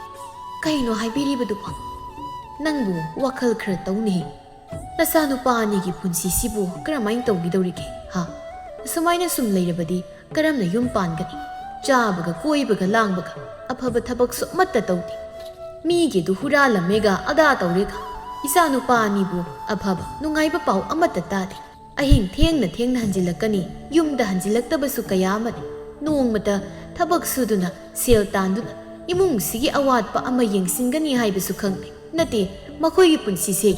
ꯀꯩꯅꯣ ꯍꯥꯏꯕꯤꯔꯤꯕꯗꯨꯕꯣ? ꯅꯪꯕꯨ ꯋꯥꯈꯜ ꯈꯔ ꯇꯧꯅꯦꯍꯦ꯫ ꯅꯆꯥꯅꯨꯄꯥ ꯑꯅꯤꯒꯤ ꯄꯨꯟꯁꯤꯁꯤꯕꯨ ꯀꯔꯝꯍꯥꯏꯅ ꯇꯧꯈꯤꯗꯧꯔꯤꯒꯦ, ꯍꯥ? ꯑꯁꯨꯃꯥꯏꯅ ꯁꯨꯝ ꯂꯩꯔꯕꯗꯤ ꯀꯔꯝꯅ ꯌꯨꯝ ꯄꯥꯟꯒꯅꯤ? ꯆꯥꯕꯒ ꯀꯣꯏꯕꯒ ꯂꯥꯡꯕꯒ ꯑꯐꯕ ꯊꯕꯛꯁꯨ ꯑꯃꯠꯇ ꯇꯧꯗꯦ꯫ ꯃꯤꯒꯤꯗꯨ ꯍꯨꯔꯥꯜꯂꯝꯃꯦꯒ ꯑꯗꯥ ꯇꯧꯔꯦꯒ꯫ ꯏꯆꯥꯅꯨꯄꯥ ꯑꯅꯤꯕꯨ ꯑꯐꯕ ꯅꯨꯡꯉꯥꯏꯕ ꯄꯥꯎ ꯑꯃꯠꯇ ꯇꯥꯗꯦ꯫ ꯑꯍꯤꯡ ꯊꯦꯡꯅ ꯊꯦꯡꯅ ꯍꯟꯖꯤꯜꯂꯛꯀꯅꯤ, ꯌꯨꯝꯗ ꯍꯟꯖꯤꯜꯂꯛꯇꯕꯁꯨ ꯀꯌꯥ ꯑꯃꯅꯤ꯫ ꯅꯣꯡꯃꯇ ꯊꯕꯛ ꯁꯨꯗꯨꯅ ꯁꯦꯜ ꯇꯥꯟꯗꯨꯅ ꯏꯃꯨꯡꯁꯤꯒꯤ ꯑꯋꯥꯠꯄ ꯑꯃ ꯌꯦꯡꯁꯤꯟꯒꯅꯤ ꯍꯥꯏꯕꯁꯨ ꯈꯪꯗꯦ꯫ ꯅꯠꯇꯦ, ꯃꯈꯣꯏꯒꯤ ꯄꯨꯟꯁꯤꯁꯦ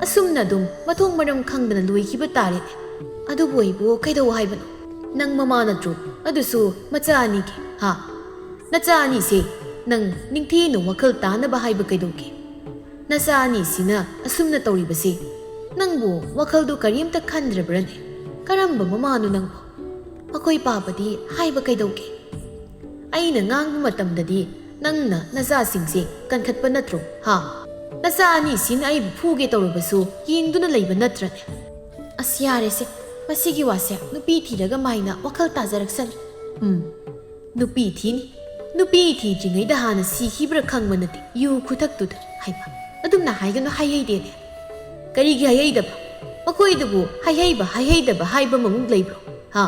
ꯑꯁꯨꯝꯅ ꯑꯗꯨꯝ ꯃꯊꯣꯡ ꯃꯔꯝ ꯈꯪꯗꯅ ꯂꯣꯏꯈꯤꯕ ꯇꯥꯔꯦꯅꯦ꯫ ꯑꯗꯨꯕꯨ ꯑꯩꯕꯨ ꯀꯩꯗꯧ ꯍꯥꯏꯕꯅꯣ? ꯅꯪ ꯃꯃꯥ ꯅꯠꯇ꯭ꯔꯣ? ꯑꯗꯨꯁꯨ ꯃꯆꯥ ꯑꯅꯤꯒꯤ, ꯍꯥ? ꯅꯆꯥ ꯑꯅꯤꯁꯦ ꯅꯪ ꯅꯤꯡꯊꯤꯅ ꯋꯥꯈꯜ ꯇꯥꯅꯕ ꯍꯥꯏꯕ ꯀꯩꯗꯧꯒꯦ? ꯅꯆꯥ ꯑꯅꯤꯁꯤꯅ ꯑꯁꯨꯝꯅ ꯇꯧꯔꯤꯕꯁꯦ ꯅꯪꯕꯨ ꯋꯥꯈꯜꯗꯨ ꯀꯔꯤꯝꯇ ꯈꯟꯗ꯭ꯔꯕ꯭ꯔꯅꯦ? ꯀꯔꯝꯕ ꯃꯃꯥꯅꯣ ꯅꯪꯕꯨ? ꯃꯈꯣꯏ ꯄꯥꯕꯗꯤ ꯍꯥꯏꯕ ꯀꯩꯗꯧꯒꯦ? ꯑꯩꯅ ꯉꯥꯡꯕ ꯃꯇꯝꯗꯗꯤ ꯅꯪꯅ ꯅꯆꯥꯁꯤꯡꯁꯦ ꯀꯟꯈꯠꯄ ꯅꯠꯇ꯭ꯔꯣ? ꯍꯥ? ꯅꯆꯥ ꯑꯅꯤꯁꯤꯅ ꯑꯩꯕꯨ ꯐꯨꯒꯦ ꯇꯧꯔꯕꯁꯨ ꯌꯦꯡꯗꯨꯅ ꯂꯩꯕ ꯅꯠꯇ꯭ꯔꯅꯦ? ꯑꯁ, ꯌꯥꯔꯦꯁꯦ, ꯃꯁꯤꯒꯤ ꯋꯥꯁꯦ ꯅꯨꯄꯤ ꯊꯤꯔꯒ ꯃꯥꯏꯅ ꯋꯥꯈꯜ ꯇꯥꯖꯔꯛꯁꯅꯤ꯫ ꯎꯝ, ꯅꯨꯄꯤ ꯊꯤꯅꯤ꯫ ꯅꯨꯄꯤ ꯊꯤꯗ꯭ꯔꯤꯉꯩꯗ ꯍꯥꯟꯅ ꯁꯤꯈꯤꯕ꯭ꯔꯥ ꯈꯪꯕ ꯅꯠꯇꯦ, ꯌꯨ ꯈꯨꯊꯛꯇꯨꯗ ꯍꯥꯏꯕ꯫ ꯑꯗꯨꯝꯅ ꯍꯥꯏꯒꯅꯨ, ꯍꯥꯏꯍꯩꯗꯦꯅꯦ꯫ ꯀꯔꯤꯒꯤ ꯍꯥꯏꯍꯩꯗꯕ? ꯃꯈꯣꯏꯗꯨꯕꯨ ꯍꯥꯏꯍꯩꯕ ꯍꯥꯏꯍꯩꯗꯕ ꯍꯥꯏꯕ ꯑꯃꯃꯨꯛ ꯂꯩꯕ꯭ꯔꯣ? ꯍꯥ?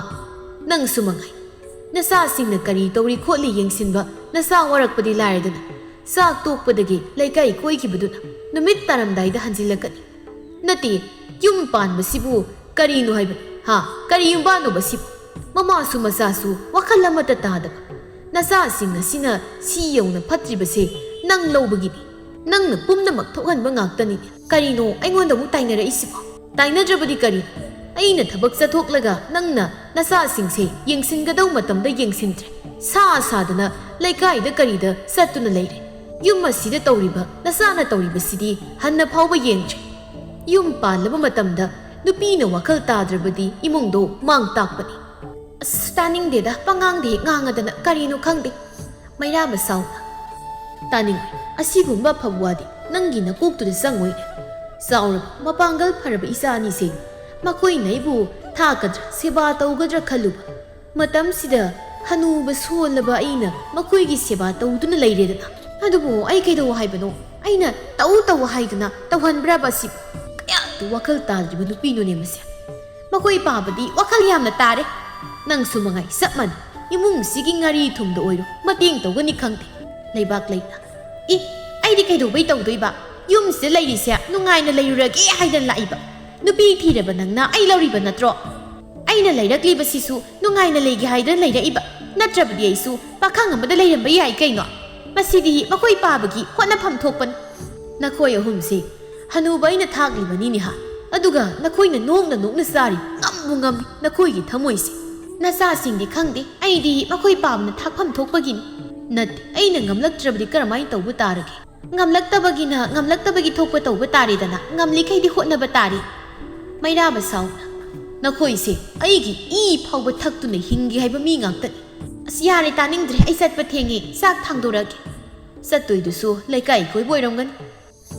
ꯅꯪꯁꯨ ꯃꯉꯥꯏ꯫ ꯅꯆꯥꯁꯤꯡꯅ ꯀꯔꯤ ꯇꯧꯔꯤ ꯈꯣꯠꯂꯤ ꯌꯦꯡꯁꯤꯟꯕ ꯅꯆꯥ ꯋꯥꯔꯛꯄꯗꯤ ꯂꯥꯏꯔꯗꯅ, ꯆꯥꯛ ꯇꯣꯛꯄꯗꯒꯤ ꯂꯩꯀꯥꯏ ꯀꯣꯏꯈꯤꯕꯗꯨꯅ ꯅꯨꯃꯤꯠ ꯇꯥꯔꯝꯗꯥꯏꯗ ꯍꯟꯖꯤꯜꯂꯛꯀꯅꯤ꯫ ꯅꯠꯇꯦ, ꯌꯨꯝ ꯄꯥꯟꯕꯁꯤꯕꯨ ꯀꯔꯤꯅꯣ ꯍꯥꯏꯕꯅꯤ? ꯍꯥ? ꯀꯔꯤ ꯌꯨꯝꯕꯥꯟꯅꯣꯕ ꯁꯤꯕꯨ? ꯃꯃꯥꯁꯨ ꯃꯆꯥꯁꯨ ꯋꯥꯈꯜ ꯑꯃꯠꯇ ꯇꯥꯗꯕ꯫ ꯅꯆꯥꯁꯤꯡ ꯑꯁꯤꯅ ꯁꯤ ꯌꯧꯅ ꯐꯠꯇ꯭ꯔꯤꯕꯁꯦ ꯅꯪ ꯂꯧꯕꯒꯤꯅꯤ꯫ ꯅꯪꯅ ꯄꯨꯝꯅꯃꯛ ꯊꯣꯛꯍꯟꯕ ꯉꯥꯛꯇꯅꯤ꯫ ꯀꯔꯤꯅꯣ ꯑꯩꯉꯣꯟꯗ ꯑꯃꯨꯛ ꯇꯥꯏꯅꯔꯛꯏꯁꯤꯕꯣ? ꯇꯥꯏꯅꯗ꯭ꯔꯕꯗꯤ ꯀꯔꯤ? ꯑꯩꯅ ꯊꯕꯛ ꯆꯠꯊꯣꯛꯂꯒ ꯅꯪꯅ ꯅꯆꯥꯁꯤꯡꯁꯦ ꯌꯦꯡꯁꯤꯟꯒꯗꯧ ꯃꯇꯝꯗ ꯌꯦꯡꯁꯤꯟꯗ꯭ꯔꯦ꯫ ꯁꯥ ꯁꯥꯗꯅ ꯂꯩꯀꯥꯏꯗ ꯀꯔꯤꯗ ꯆꯠꯇꯨꯅ ꯂꯩꯔꯦ꯫ ꯌꯨꯝ ꯑꯁꯤꯗ ꯇꯧꯔꯤꯕ, ꯅꯆꯥꯅ ꯇꯧꯔꯤꯕꯁꯤꯗꯤ ꯍꯟꯅ ꯐꯥꯎꯕ ꯌꯦꯡꯗ꯭ꯔꯦ꯫ ꯌꯨꯝ ꯄꯥꯜꯂꯕ ꯃꯇꯝꯗ ꯅꯨꯄꯤꯅ ꯋꯥꯈꯜ ꯇꯥꯗ꯭ꯔꯕꯗꯤ ꯏꯃꯨꯡꯗꯣ ꯃꯥꯡ ꯇꯥꯛꯄꯅꯤ꯫ ꯑꯁ, ꯇꯥꯅꯤꯡꯗꯦꯗ, ꯄꯉꯥꯡꯗ ꯍꯦꯛ ꯉꯥꯡꯉꯗꯅ ꯀꯔꯤꯅꯣ ꯈꯪꯗꯦ꯫ ꯃꯩꯔꯥꯕ ꯁꯥꯎꯅ, "ꯇꯥꯅꯤꯡꯉꯣꯏ꯫ ꯑꯁꯤꯒꯨꯝꯕ ꯑꯐꯕ ꯋꯥꯗꯤ ꯅꯪꯒꯤ ꯅꯀꯣꯛꯇꯨꯗ ꯆꯪꯉꯣꯏꯅꯦ꯫ ꯆꯥꯎꯔꯕ, ꯃꯄꯥꯡꯒꯜ ꯐꯔꯕ ꯏꯆꯥ ꯑꯅꯤꯁꯦ ꯃꯈꯣꯏꯅ ꯑꯩꯕꯨ ꯊꯥꯛꯀꯗ꯭ꯔꯥ, ꯁꯦꯕꯥ ꯇꯧꯒꯗ꯭ꯔꯥ ꯈꯜꯂꯨꯕ꯫ ꯃꯇꯝꯁꯤꯗ ꯍꯅꯨꯕ ꯁꯣꯜꯂꯕ ꯑꯩꯅ ꯃꯈꯣꯏꯒꯤ ꯁꯦꯕꯥ ꯇꯧꯗꯨꯅ ꯂꯩꯔꯦꯗꯅ꯫ ꯑꯗꯨꯕꯨ ꯑꯩ ꯀꯩꯗꯧ ꯍꯥꯏꯕꯅꯣ? ꯑꯩꯅ ꯇꯧ ꯇꯧ ꯍꯥꯏꯗꯨꯅ ꯇꯧꯍꯟꯕ꯭ꯔꯕ ꯑꯁꯤꯕꯨ? ꯀꯌꯥꯗ ꯋꯥꯈꯜ ꯇꯥꯗ꯭ꯔꯤꯕ ꯅꯨꯄꯤꯅꯣꯅꯦ ꯃꯁꯦ꯫ ꯃꯈꯣꯏ ꯄꯥꯕꯗꯤ ꯋꯥꯈꯜ ꯌꯥꯝꯅ ꯇꯥꯔꯦ꯫ ꯅꯪꯁꯨ ꯃꯉꯥꯏ ꯆꯞ ꯃꯥꯟꯅꯩ꯫ ꯏꯃꯨꯡꯁꯤꯒꯤ ꯉꯥꯔꯤ ꯊꯨꯝꯗ ꯑꯣꯏꯔꯣ ꯃꯇꯦꯡ ꯇꯧꯒꯅꯤ ꯈꯪꯗꯦ꯫ ꯂꯩꯕꯥꯛ ꯂꯩꯅ꯫ ꯏ, ꯑꯩꯗꯤ ꯀꯩꯗꯧꯕꯩ ꯇꯧꯗꯣꯏꯕ? ꯌꯨꯝꯁꯤꯗ ꯂꯩꯔꯤꯁꯦ ꯅꯨꯡꯉꯥꯏꯅ ꯂꯩꯔꯨꯔꯒꯦ ꯍꯥꯏꯗꯅ ꯂꯥꯛꯏꯕ꯫ ꯅꯨꯄꯤ ꯊꯤꯔꯕ ꯅꯪꯅ ꯑꯩ ꯂꯧꯔꯤꯕ ꯅꯠꯇ꯭ꯔꯣ? ꯑꯩꯅ ꯂꯩꯔꯛꯂꯤꯕꯁꯤꯁꯨ ꯅꯨꯡꯉꯥꯏꯅ ꯂꯩꯒꯦ ꯍꯥꯏꯗꯅ ꯂꯩꯔꯛꯏꯕ꯫ ꯅꯠꯇ꯭ꯔꯕꯗꯤ ꯑꯩꯁꯨ ꯄꯥꯈꯪ ꯑꯃꯗ ꯂꯩꯔꯝꯕ ꯌꯥꯏ ꯀꯩꯅꯣ꯫ ꯃꯁꯤꯗꯤ ꯃꯈꯣꯏ ꯄꯥꯕꯒꯤ ꯍꯣꯠꯅꯐꯝ ꯊꯣꯛꯄꯅꯤ꯫ ꯅꯈꯣꯏ ꯑꯍꯨꯝꯁꯤ ꯍꯅꯨꯕ ꯑꯩꯅ ꯊꯥꯛꯂꯤꯕꯅꯤꯅꯦ ꯍꯥ꯫ ꯑꯗꯨꯒ ꯅꯈꯣꯏꯅ ꯅꯣꯛꯅ ꯅꯣꯛꯅ ꯆꯥꯔꯤ, ꯉꯝꯕꯨ ꯉꯝꯃꯤ ꯅꯈꯣꯏꯒꯤ ꯊꯃꯣꯏꯁꯦ꯫ ꯅꯆꯥꯁꯤꯡꯗꯤ ꯈꯪꯗꯦ, ꯑꯩꯗꯤ ꯃꯈꯣꯏ ꯄꯥꯕꯅ ꯊꯥꯛꯐꯝ ꯊꯣꯛꯄꯒꯤꯅꯤ꯫ ꯅꯠꯇꯦ, ꯑꯩꯅ ꯉꯝꯂꯛꯇ꯭ꯔꯕꯗꯤ ꯀꯔꯝꯍꯥꯏꯅ ꯇꯧꯕ ꯇꯥꯔꯒꯦ? ꯉꯝꯂꯛꯇꯕꯒꯤꯅ ꯉꯝꯂꯛꯇꯕꯒꯤ ꯊꯣꯛꯄ ꯇꯧꯕ ꯇꯥꯔꯦꯗꯅ, ꯉꯝꯂꯤꯈꯩꯗꯤ ꯍꯣꯠꯅꯕ ꯇꯥꯔꯦ꯫ ꯃꯩꯔꯥꯕ ꯁꯥꯎꯅ, "ꯅꯈꯣꯏꯁꯦ ꯑꯩꯒꯤ ꯏ ꯐꯥꯎꯕ ꯊꯛꯇꯨꯅ ꯍꯤꯡꯒꯦ ꯍꯥꯏꯕ ꯃꯤ ꯉꯥꯛꯇꯅꯤ꯫ ꯑꯁ, ꯌꯥꯔꯦ, ꯇꯥꯅꯤꯡꯗ꯭ꯔꯦ, ꯑꯩ ꯆꯠꯄ ꯊꯦꯡꯉꯦ, ꯆꯥꯛ ꯊꯥꯡꯗꯣꯔꯛꯑꯒꯦ"꯫ ꯆꯠꯇꯣꯏꯗꯨꯁꯨ ꯂꯩꯀꯥꯏ ꯀꯣꯏꯕ ꯑꯣꯏꯔꯝꯒꯅꯤ꯫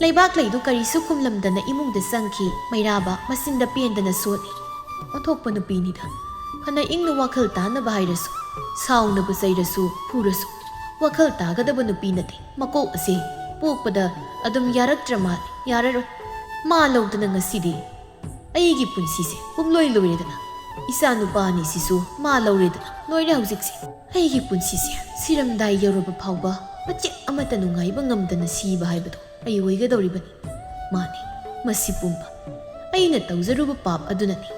ꯂꯩꯕꯥꯛ ꯂꯩꯗꯨ ꯀꯔꯤꯁꯨ ꯈꯨꯝꯂꯝꯗꯅ ꯏꯃꯨꯡꯗ ꯆꯪꯈꯤ꯫ ꯃꯩꯔꯥꯕ ꯃꯆꯤꯟꯗ ꯄꯦꯟꯗꯅ ꯁꯣꯜꯂꯤ꯫ ꯑꯣꯟꯊꯣꯛꯄ ꯅꯨꯄꯤꯅꯤꯗ꯫ ꯐꯅ ꯏꯪꯅ ꯋꯥꯈꯜ ꯇꯥꯅꯕ ꯍꯥꯏꯔꯁꯨ, ꯁꯥꯎꯅꯕ ꯆꯩꯔꯁꯨ, ꯐꯨꯔꯁꯨ, ꯋꯥꯈꯜ ꯇꯥꯒꯗꯕ ꯅꯨꯄꯤ ꯅꯠꯇꯦ꯫ ꯃꯀꯣꯛ ꯑꯁꯦ ꯄꯣꯛꯄꯗ ꯑꯗꯨꯝ ꯌꯥꯔꯛꯇ꯭ꯔ ꯃꯥꯜꯂꯦ꯫ ꯌꯥꯔꯔꯣꯏ꯫ ꯃꯥ ꯂꯧꯗꯅ ꯉꯁꯤꯗꯤ ꯑꯩꯒꯤ ꯄꯨꯟꯁꯤꯁꯦ ꯄꯨꯝꯂꯣꯏ ꯂꯣꯏꯔꯦꯗꯅ꯫ ꯏꯆꯥ ꯅꯨꯄꯥ ꯑꯅꯤꯁꯤꯁꯨ ꯃꯥ ꯂꯧꯔꯦꯗꯅ꯫ ꯂꯣꯏꯔꯦ ꯍꯧꯖꯤꯛꯁꯦ꯫ ꯑꯩꯒꯤ ꯄꯨꯟꯁꯤꯁꯦ ꯁꯤꯔꯝꯗꯥꯏ ꯌꯧꯔꯕ ꯐꯥꯎꯕ ꯃꯆꯦꯠ ꯑꯃꯠꯇ ꯅꯨꯡꯉꯥꯏꯕ ꯉꯝꯗꯅ ꯁꯤꯕ ꯍꯥꯏꯕꯗꯣ ꯑꯩ ꯑꯣꯏꯒꯗꯧꯔꯤꯕꯅꯤ꯫ ꯃꯥꯅꯤ, ꯃꯁꯤ ꯄꯨꯝꯕ ꯑꯩꯅ ꯇꯧꯖꯔꯨꯕ ꯄꯥꯞ ꯑꯗꯨꯅꯅꯤ꯫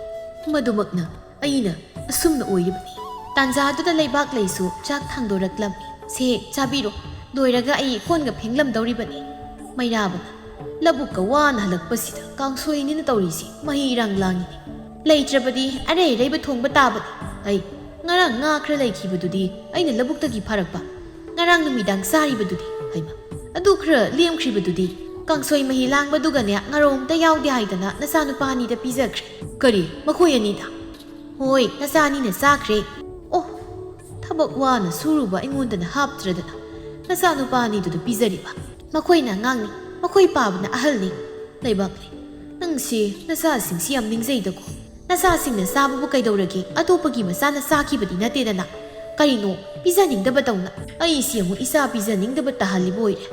ꯃꯗꯨꯃꯛꯅ ꯑꯩꯅ ꯑꯁꯨꯝꯅ ꯑꯣꯏꯔꯤꯕꯅꯤ꯫ ꯇꯥꯟꯖꯥꯗꯨꯗ ꯂꯩꯕꯥꯛꯂꯩꯁꯨ ꯆꯥꯛ ꯊꯥꯡꯗꯣꯔꯛꯂꯝꯃꯤ꯫ "ꯁꯦ, ꯆꯥꯕꯤꯔꯣ꯫ ꯂꯣꯏꯔꯒ ꯑꯩ ꯀꯣꯟꯒ ꯐꯦꯡꯂꯝꯗꯧꯔꯤꯕꯅꯤ꯫" ꯃꯩꯔꯥꯕꯅ ꯂꯧꯕꯨꯛꯀ ꯋꯥꯅ ꯍꯜꯂꯛꯄꯁꯤꯗ ꯀꯥꯡꯁꯣꯏꯅꯤꯅ ꯇꯧꯔꯤꯁꯤ ꯃꯍꯤ ꯏꯔꯥꯡ ꯂꯥꯡꯉꯤꯅꯦ꯫ "ꯂꯩꯇ꯭ꯔꯕꯗꯤ ꯑꯔꯩ ꯑꯔꯩꯕ ꯊꯣꯡꯕ ꯇꯥꯕꯅꯤ꯫ ꯑꯩ ꯉꯔꯥꯡ ꯉꯥ ꯈꯔ ꯂꯩꯈꯤꯕꯗꯨꯗꯤ ꯑꯩꯅ ꯂꯧꯕꯨꯛꯇꯒꯤ ꯐꯥꯔꯛꯄ꯫ ꯉꯔꯥꯡ ꯅꯨꯃꯤꯗꯥꯡ ꯆꯥꯔꯤꯕꯗꯨꯗꯤ?" "ꯍꯩꯃ, ꯑꯗꯨ ꯈꯔ ꯂꯦꯝꯈ꯭ꯔꯤꯕꯗꯨꯗꯤ?" "ꯀꯥꯡꯁꯣꯏ ꯃꯍꯤ ꯂꯥꯡꯕꯗꯨꯒꯅꯦ ꯉꯥꯔꯧ ꯑꯝꯇ ꯌꯥꯎꯗꯦ ꯍꯥꯏꯗꯅ ꯅꯆꯥꯅꯨꯄꯥ ꯑꯅꯤꯗ ꯄꯤꯖꯈ꯭ꯔꯦ꯫" "ꯀꯔꯤ? ꯃꯈꯣꯏ ꯑꯅꯤꯗ?" "ꯍꯣꯏ, ꯅꯆꯥ ꯑꯅꯤꯅ ꯆꯥꯈ꯭ꯔꯦ꯫" "ꯑꯣ, ꯊꯕꯛ ꯋꯥꯅ ꯁꯨꯔꯨꯕ ꯑꯩꯉꯣꯟꯗꯅ ꯍꯥꯞꯇ꯭ꯔꯗꯅ ꯅꯆꯥꯅꯨꯄꯥ ꯑꯅꯤꯗꯨꯗ ꯄꯤꯖꯔꯤꯕ?" "ꯃꯈꯣꯏꯅ ꯑꯉꯥꯡꯅꯤ, ꯃꯈꯣꯏ ꯄꯥꯕꯅ ꯑꯍꯜꯅꯤ꯫" "ꯂꯩꯕꯥꯛꯂꯩ, ꯅꯪꯁꯦ ꯅꯆꯥꯁꯤꯡꯁꯤ ꯌꯥꯝ ꯅꯤꯡꯖꯩꯗꯀꯣ꯫ ꯅꯆꯥꯁꯤꯡꯅ ꯆꯥꯕꯕꯨ ꯀꯩꯗꯧꯔꯒꯦ? ꯑꯇꯣꯞꯄꯒꯤ ꯃꯆꯥꯅ ꯆꯥꯈꯤꯕꯗꯤ ꯅꯠꯇꯦꯗꯅ꯫ ꯀꯔꯤꯅꯣ, ꯄꯤꯖꯅꯤꯡꯗꯕ ꯇꯧꯅ?" ꯑꯩꯁꯤ ꯑꯃꯨꯛ ꯏꯆꯥ ꯄꯤꯖꯅꯤꯡꯗꯕ ꯇꯥꯍꯜꯂꯤꯕ ꯑꯣꯏꯔꯦ꯫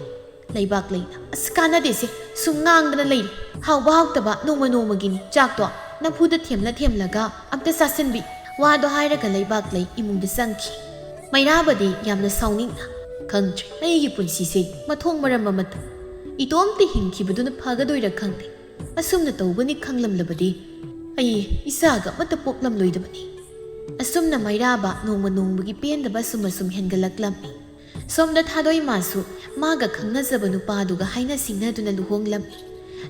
ꯂꯩꯕꯥꯛꯂꯩꯅ, "ꯑꯁ, ꯀꯥꯟꯅꯗꯦꯁꯦ, ꯁꯨꯝ ꯉꯥꯡꯗꯅ ꯂꯩꯔꯦ꯫ ꯍꯥꯎꯕ ꯍꯥꯎꯇꯕ ꯅꯣꯡꯃ ꯅꯣꯡꯃꯒꯤꯅꯤ꯫ ꯆꯥꯛꯇꯣ ꯅꯝꯐꯨꯗ ꯊꯦꯝꯂ ꯊꯦꯝꯂꯒ ꯑꯝꯇ ꯆꯥꯁꯤꯟꯕꯤ꯫" ꯋꯥꯗꯣ ꯍꯥꯏꯔꯒ ꯂꯩꯕꯥꯛꯂꯩ ꯏꯃꯨꯡꯗ ꯆꯪꯈꯤ꯫ ꯃꯩꯔꯥꯕꯗꯤ ꯌꯥꯝꯅ ꯁꯥꯎꯅꯤꯡꯅ, "ꯈꯪꯗ꯭ꯔꯦ, ꯑꯩꯒꯤ ꯄꯨꯟꯁꯤꯁꯦ ꯃꯊꯣꯡ ꯃꯔꯝ ꯑꯃꯠꯇ꯫ ꯏꯇꯣꯝꯇ ꯍꯤꯡꯈꯤꯕꯗꯨꯅ ꯐꯒꯗꯣꯏꯔꯥ ꯈꯪꯗꯦ꯫ ꯑꯁꯨꯝꯅ ꯇꯧꯒꯅꯤ ꯈꯪꯂꯝꯂꯕꯗꯤ ꯑꯩ ꯏꯆꯥꯒ ꯑꯃꯠꯇ ꯄꯣꯛꯂꯝꯂꯣꯏꯗꯕꯅꯤ꯫" ꯑꯁꯨꯝꯅ ꯃꯩꯔꯥꯕ ꯅꯣꯡꯃ ꯅꯣꯡꯃꯒꯤ ꯄꯦꯟꯗꯕ ꯑꯁꯨꯝ ꯑꯁꯨꯝ ꯍꯦꯟꯒꯠꯂꯛꯂꯝꯃꯤ꯫ ꯁꯣꯝꯗ ꯊꯥꯗꯣꯏꯃꯁꯨ ꯃꯥꯒ ꯈꯪꯅꯖꯕ ꯅꯨꯄꯥꯗꯨꯒ ꯍꯥꯏꯅ ꯁꯤꯡꯅꯗꯨꯅ ꯂꯨꯍꯣꯡꯂꯝꯃꯤ꯫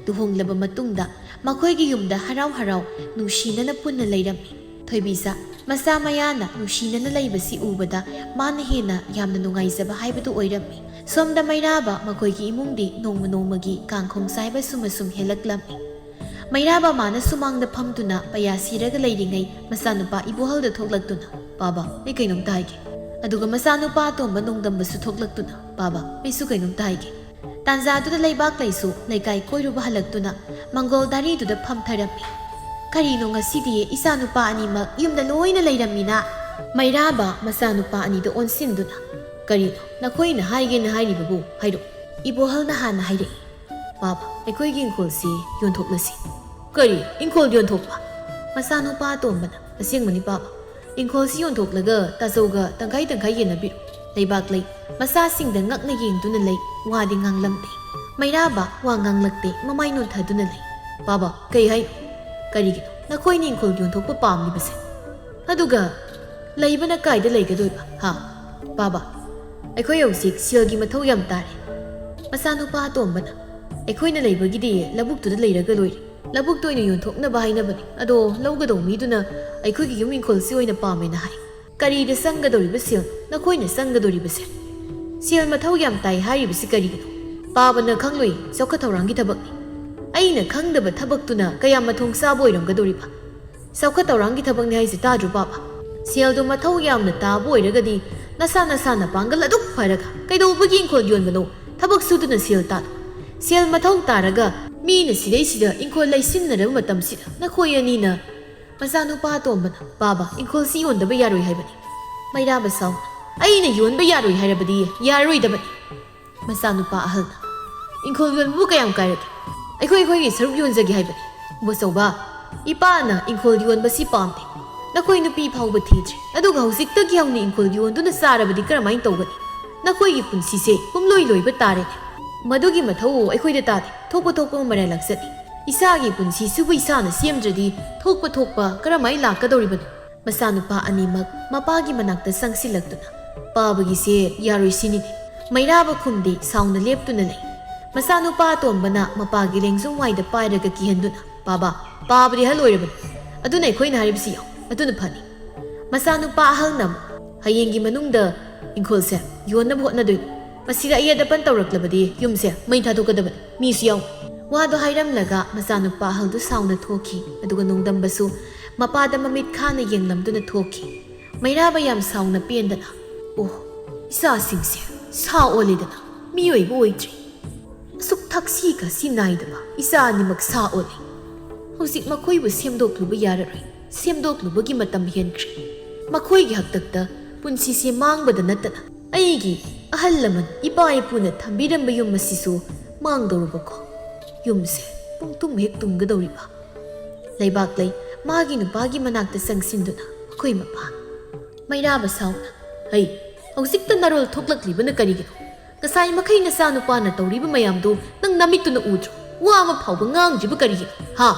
ꯂꯨꯍꯣꯡꯂꯕ ꯃꯇꯨꯡꯗ ꯃꯈꯣꯏꯒꯤ ꯌꯨꯝꯗ ꯍꯔꯥꯎ ꯍꯔꯥꯎ ꯅꯨꯡꯁꯤꯅꯅ ꯄꯨꯟꯅ ꯂꯩꯔꯝꯃꯤ꯫ ꯊꯣꯏꯕꯤꯁꯥ ꯃꯆꯥ ꯃꯌꯥꯅ ꯅꯨꯡꯁꯤꯅꯅ ꯂꯩꯕꯁꯤ ꯎꯕꯗ ꯃꯥꯅ ꯍꯦꯟꯅ ꯌꯥꯝꯅ ꯅꯨꯡꯉꯥꯏꯖꯕ ꯍꯥꯏꯕꯗꯨ ꯑꯣꯏꯔꯝꯃꯤ꯫ ꯁꯣꯝꯗ ꯃꯩꯔꯥꯕ ꯃꯈꯣꯏꯒꯤ ꯏꯃꯨꯡꯗꯤ ꯅꯣꯡꯃ ꯅꯣꯡꯃꯒꯤ ꯀꯥꯡꯈꯣꯡ ꯆꯥꯏꯕ ꯁꯨꯝ ꯑꯁꯨꯝ ꯍꯦꯜꯂꯛꯂꯝꯃꯤ꯫ ꯃꯩꯔꯥꯕ ꯃꯥꯅ ꯁꯨꯃꯥꯡꯗ ꯐꯝꯗꯨꯅ ꯄꯩꯌꯥ ꯁꯤꯔꯒ ꯂꯩꯔꯤꯉꯩ ꯃꯆꯥꯅꯨꯄꯥ ꯏꯕꯣꯍꯜꯗ ꯊꯣꯛꯂꯛꯇꯨꯅ, "ꯕꯥꯕꯥ, ꯑꯩ ꯀꯩꯅꯣꯝꯇ ꯍꯥꯏꯒꯦ꯫" ꯑꯗꯨꯒ ꯃꯆꯥꯅꯨꯄꯥ ꯑꯇꯣꯝꯕ ꯅꯣꯡꯗꯝꯕꯁꯨ ꯊꯣꯛꯂꯛꯇꯨꯅ, "ꯕꯥꯕꯥ, ꯑꯩꯁꯨ ꯀꯩꯅꯣꯝꯇ ꯍꯥꯏꯒꯦ꯫" ꯇꯥꯟꯖꯥꯗꯨꯗ ꯂꯩꯕꯥꯛꯂꯩꯁꯨ ꯂꯩꯀꯥꯏ ꯀꯣꯏꯔꯨꯕ ꯍꯜꯂꯛꯇꯨꯅ ꯃꯪꯒꯣꯜ ꯗꯥꯔꯤꯗꯨꯗ ꯐꯝꯊꯔꯝꯃꯤ꯫ "ꯀꯔꯤꯅꯣ ꯉꯁꯤꯗꯤ ꯏꯆꯥꯅꯨꯄꯥ ꯑꯅꯤꯃꯛ ꯌꯨꯝꯗ ꯂꯣꯏꯅ ꯂꯩꯔꯝꯃꯤꯅ?" ꯃꯩꯔꯥꯕ ꯃꯆꯥꯅꯨꯄꯥ ꯑꯅꯤꯗꯨ ꯑꯣꯟꯁꯤꯟꯗꯨꯅ, "ꯀꯔꯤꯅꯣ ꯅꯈꯣꯏꯅ ꯍꯥꯏꯒꯦꯅ ꯍꯥꯏꯔꯤꯕꯕꯨ? ꯍꯥꯏꯔꯛꯑꯣ, ꯏꯕꯣꯍꯜꯅ ꯍꯥꯟꯅ ꯍꯥꯏꯔꯛꯏ꯫ ꯄꯥꯕ, ꯑꯩꯈꯣꯏꯒꯤ ꯏꯪꯈꯣꯜꯁꯤ ꯌꯣꯟꯊꯣꯛꯂꯁꯤ꯫" "ꯀꯔꯤ? ꯏꯪꯈꯣꯜ ꯌꯣꯟꯊꯣꯛꯄ?" ꯃꯆꯥꯅꯨꯄꯥ ꯑꯇꯣꯝꯕꯅ, "ꯑꯁꯦꯡꯕꯅꯤ ꯄꯥꯕ, ꯏꯪꯈꯣꯜꯁꯤ ꯌꯣꯟꯊꯣꯛꯂꯒ ꯇꯥꯆꯧꯒ ꯇꯪꯈꯥꯏ ꯇꯪꯈꯥꯏ ꯌꯦꯟꯅꯕꯤꯔꯣ꯫" ꯂꯩꯕꯥꯛꯂꯩ ꯃꯆꯥꯁꯤꯡꯗ ꯉꯛꯅ ꯌꯦꯡꯗꯨꯅ ꯂꯩ꯫ ꯋꯥꯗꯤ ꯉꯥꯡꯂꯝꯗꯦ꯫ ꯃꯩꯔꯥꯕ ꯋꯥ ꯉꯥꯡꯂꯛꯇꯦ, ꯃꯃꯥꯏ ꯅꯣꯟꯊꯗꯨꯅ ꯂꯩ꯫ "ꯄꯥꯕ, ꯀꯩ ꯍꯥꯏꯅꯣ? ꯀꯔꯤꯒꯤꯅꯣ ꯅꯈꯣꯏꯅ ꯏꯪꯈꯣꯜ ꯌꯣꯟꯊꯣꯛꯄ ꯄꯥꯝꯂꯤꯕꯁꯦ? ꯑꯗꯨꯒ ꯂꯩꯕꯅ ꯀꯥꯏꯗ ꯂꯩꯒꯗꯣꯏꯕ, ꯍꯥ? ꯄꯥꯕ, ꯑꯩꯈꯣꯏ ꯍꯧꯖꯤꯛ ꯁꯦꯜꯒꯤ ꯃꯊꯧ ꯌꯥꯝ ꯇꯥꯔꯦ꯫" ꯃꯆꯥꯅꯨꯄꯥ ꯑꯇꯣꯝꯕꯅ, "ꯑꯩꯈꯣꯏꯅ ꯂꯩꯕꯒꯤꯗꯤ ꯂꯧꯕꯨꯛꯇꯨꯗ ꯂꯩꯔꯒ ꯂꯣꯏꯔꯦ꯫ ꯂꯧꯕꯨꯛꯇ ꯑꯣꯏꯅ ꯌꯣꯟꯊꯣꯛꯅꯕ ꯍꯥꯏꯅꯕꯅꯤ꯫ ꯑꯗꯣ ꯂꯧꯒꯗꯧ ꯃꯤꯗꯨꯅ ꯑꯩꯈꯣꯏꯒꯤ ꯌꯨꯝ ꯏꯪꯈꯣꯜꯁꯤ ꯑꯣꯏꯅ ꯄꯥꯝꯃꯦꯅ ꯍꯥꯏ꯫ ꯀꯔꯤꯗ ꯆꯪꯒꯗꯧꯔꯤꯕ ꯁꯦꯜ? ꯅꯈꯣꯏꯅ ꯆꯪꯒꯗꯧꯔꯤꯕ ꯁꯦꯜ? ꯁꯦꯜ ꯃꯊꯧ ꯌꯥꯝ ꯇꯥꯏ ꯍꯥꯏꯔꯤꯕꯁꯤ ꯀꯔꯤꯒꯤꯅꯣ? ꯄꯥꯕꯅ ꯈꯪꯂꯣꯏ, ꯆꯥꯎꯈꯠ ꯊꯧꯔꯥꯡꯒꯤ ꯊꯕꯛꯅꯤ꯫ ꯑꯩꯅ ꯈꯪꯗꯕ ꯊꯕꯛꯇꯨꯅ ꯀꯌꯥꯝ ꯃꯊꯣꯡ ꯆꯥꯕ ꯑꯣꯏꯔꯝꯒꯗꯧꯔꯤꯕ? ꯆꯥꯎꯈꯠ ꯊꯧꯔꯥꯡꯒꯤ ꯊꯕꯛꯅꯤ ꯍꯥꯏꯁꯤ ꯇꯥꯗ꯭ꯔꯣ ꯄꯥꯕ? ꯁꯦꯜꯗꯣ ꯃꯊꯧ ꯌꯥꯝꯅ ꯇꯥꯕ ꯑꯣꯏꯔꯒꯗꯤ ꯅꯁꯥ ꯅꯁꯥꯅ ꯄꯥꯡꯒꯜ ꯑꯗꯨꯛ ꯐꯔꯒ ꯀꯩꯗꯧꯕꯒꯤ ꯏꯪꯈꯣꯜ ꯌꯣꯟꯕꯅꯣ? ꯊꯕꯛ ꯁꯨꯗꯨꯅ ꯁꯦꯜ ꯇꯥꯜꯂꯨ꯫ ꯁꯦꯜ ꯃꯊꯧ ꯇꯥꯔꯒ ꯃꯤꯅ ꯁꯤꯗꯩꯁꯤꯗ ꯏꯪꯈꯣꯜ ꯂꯩꯁꯤꯟꯅꯔꯕ ꯃꯇꯝꯁꯤꯗ ꯅꯈꯣꯏ ꯑꯅꯤꯅ" ꯃꯆꯥꯅꯨꯄꯥ ꯑꯇꯣꯝꯕꯅ, "ꯄꯥꯕ, ꯏꯪꯈꯣꯜꯁꯤ ꯌꯣꯟꯗꯕ ꯌꯥꯔꯣꯏ ꯍꯥꯏꯕꯅꯤ꯫" ꯃꯩꯔꯥꯕ ꯁꯥꯎꯅ, "ꯑꯩꯅ ꯌꯣꯟꯕ ꯌꯥꯔꯣꯏ ꯍꯥꯏꯔꯕꯗꯤ ꯌꯥꯔꯔꯣꯏꯗꯕꯅꯤ꯫" ꯃꯆꯥꯅꯨꯄꯥ ꯑꯍꯜꯅ, "ꯏꯪꯈꯣꯜ ꯌꯣꯟꯕꯕꯨ ꯀꯌꯥꯝ ꯀꯥꯏꯔꯒꯦ? ꯑꯩꯈꯣꯏ ꯑꯩꯈꯣꯏꯒꯤ ꯁꯔꯨꯛ ꯌꯣꯟꯖꯒꯦ ꯍꯥꯏꯕꯅꯤ꯫ ꯕꯣꯆꯧꯕ, ꯏꯄꯥꯅ ꯏꯪꯈꯣꯜ ꯌꯣꯟꯕꯁꯤ ꯄꯥꯝꯗꯦ꯫ ꯅꯈꯣꯏ ꯅꯨꯄꯤ ꯐꯥꯎꯕ ꯊꯤꯗ꯭ꯔꯤ, ꯑꯗꯨꯒ ꯍꯧꯖꯤꯛꯇꯒꯤ ꯍꯧꯅ ꯏꯪꯈꯣꯜ ꯌꯣꯟꯗꯨꯅ ꯆꯥꯔꯕꯗꯤ ꯀꯔꯝꯍꯥꯏꯅ ꯇꯧꯒꯅꯤ? ꯅꯈꯣꯏꯒꯤ ꯄꯨꯟꯁꯤꯁꯦ ꯄꯨꯝꯂꯣꯏ ꯂꯣꯏꯕ ꯇꯥꯔꯦꯅꯦ꯫ ꯃꯗꯨꯒꯤ ꯃꯊꯧ ꯑꯩꯈꯣꯏꯗ ꯇꯥꯗꯦ꯫ ꯊꯣꯛꯄ ꯊꯣꯛꯄ ꯃꯔꯥꯏ ꯂꯥꯛꯆꯅꯤ꯫ ꯏꯁꯥꯒꯤ ꯄꯨꯟꯁꯤꯁꯤꯕꯨ ꯏꯁꯥꯅ ꯁꯦꯝꯗ꯭ꯔꯗꯤ ꯊꯣꯛꯄ ꯊꯣꯛꯄ ꯀꯔꯝꯍꯥꯏꯅ ꯂꯥꯛꯀꯗꯧꯔꯤꯕꯅꯣ?" ꯃꯆꯥꯅꯨꯄꯥ ꯑꯅꯤꯃꯛ ꯃꯄꯥꯒꯤ ꯃꯅꯥꯛꯇ ꯆꯪꯁꯤꯜꯂꯛꯇꯨꯅ, "ꯄꯥꯕꯒꯤꯁꯦ ꯌꯥꯔꯣꯏ ꯁꯤꯅꯤꯅꯦ꯫" ꯃꯩꯔꯥꯕ ꯈꯨꯝꯗꯦ, ꯁꯥꯎꯅ ꯂꯦꯞꯇꯨꯅ ꯂꯩ꯫ ꯃꯆꯥꯅꯨꯄꯥ ꯑꯇꯣꯝꯕꯅ ꯃꯄꯥꯒꯤ ꯂꯦꯡꯖꯨꯝ ꯋꯥꯏꯗ ꯄꯥꯏꯔꯒ ꯀꯤꯍꯟꯗꯨꯅ, "ꯄꯥꯕ, ꯄꯥꯕꯗꯤ ꯍꯜꯂꯣꯏꯔꯕꯅꯤ꯫ ꯑꯗꯨꯅ ꯑꯩꯈꯣꯏꯅ ꯍꯥꯏꯔꯤꯕꯁꯤ ꯌꯥꯎ, ꯑꯗꯨꯅ ꯐꯅꯤ꯫" ꯃꯆꯥꯅꯨꯄꯥ ꯑꯍꯜꯅ ꯑꯃꯨꯛ, "ꯍꯌꯦꯡꯒꯤ ꯃꯅꯨꯡꯗ ꯏꯪꯈꯣꯜꯁꯦ ꯌꯣꯟꯅꯕ ꯍꯣꯠꯅꯗꯣꯏꯅꯤ꯫ ꯃꯁꯤꯗ ꯑꯌꯦꯠ ꯑꯄꯟ ꯇꯧꯔꯛꯂꯕꯗꯤ ꯌꯨꯝꯁꯦ ꯃꯩ ꯊꯥꯗꯣꯛꯀꯗꯕꯅꯤ, ꯃꯤꯁꯨ ꯌꯥꯎꯅ꯫" ꯋꯥꯗꯣ ꯍꯥꯏꯔꯝꯂꯒ ꯃꯆꯥꯅꯨꯄꯥ ꯑꯍꯜꯗꯨ ꯁꯥꯎꯅ ꯊꯣꯛꯈꯤ꯫ ꯑꯗꯨꯒ ꯅꯣꯡꯗꯝꯕꯁꯨ ꯃꯄꯥꯗ ꯃꯃꯤꯠ ꯈꯥꯅ ꯌꯦꯡꯂꯝꯗꯨꯅ ꯊꯣꯛꯈꯤ꯫ ꯃꯩꯔꯥꯕ ꯌꯥꯝ ꯁꯥꯎꯅ ꯄꯦꯟꯗꯅ, "ꯑꯣ, ꯏꯆꯥꯁꯤꯡꯁꯦ ꯁꯥ ꯑꯣꯜꯂꯦꯗꯅ, ꯃꯤꯑꯣꯏꯕ ꯑꯣꯏꯗ꯭ꯔꯦ꯫ ꯑꯁꯨꯛ ꯊꯛꯁꯤ ꯈꯥꯁꯤ ꯅꯥꯏꯗꯕ ꯏꯆꯥ ꯑꯅꯤꯃꯛ ꯁꯥ ꯑꯣꯜꯂꯦ꯫ ꯍꯧꯖꯤꯛ ꯃꯈꯣꯏꯕꯨ ꯁꯦꯝꯗꯣꯛꯂꯨꯕ ꯌꯥꯔꯔꯣꯏ꯫ ꯁꯦꯝꯗꯣꯛꯂꯨꯕꯒꯤ ꯃꯇꯝ ꯍꯦꯟꯈ꯭ꯔꯦ꯫ ꯃꯈꯣꯏꯒꯤ ꯍꯥꯛꯇꯛꯇ ꯄꯨꯟꯁꯤꯁꯦ ꯃꯥꯡꯕꯗ ꯅꯠꯇꯅ ꯑꯩꯒꯤ ꯑꯍꯜ ꯂꯃꯟ ꯏꯄꯥ ꯏꯄꯨꯅ ꯊꯝꯕꯤꯔꯝꯕ ꯌꯨꯝ ꯑꯁꯤꯁꯨ ꯃꯥꯡꯗꯧꯔꯕꯀꯣ꯫ ꯌꯨꯝꯁꯦ ꯄꯨꯡꯇꯨꯝ ꯍꯦꯛ ꯇꯨꯝꯒꯗꯧꯔꯤꯕ꯫ ꯂꯩꯕꯥꯛꯂꯩ ꯃꯥꯒꯤ ꯅꯨꯄꯥꯒꯤ ꯃꯅꯥꯛꯇ ꯆꯪꯁꯤꯟꯗꯨꯅ ꯃꯈꯣꯏ ꯃꯄꯥ ꯃꯩꯔꯥꯕ ꯁꯥꯎꯅ, "ꯍꯩ, ꯍꯧꯖꯤꯛꯇ ꯅꯔꯣꯜ ꯊꯣꯛꯂꯛꯂꯤꯕꯅ ꯀꯔꯤꯒꯤꯅꯣ? ꯉꯁꯥꯏ ꯃꯈꯩ ꯅꯆꯥꯅꯨꯄꯥꯅ ꯇꯧꯔꯤꯕ ꯃꯌꯥꯝꯗꯨ ꯅꯪ ꯅꯃꯤꯠꯇꯨꯅ ꯎꯗ꯭ꯔꯣ? ꯋꯥ ꯑꯃ ꯐꯥꯎꯕ ꯉꯥꯡꯗ꯭ꯔꯤꯕ ꯀꯔꯤꯒꯤꯅꯣ? ꯍꯥ?"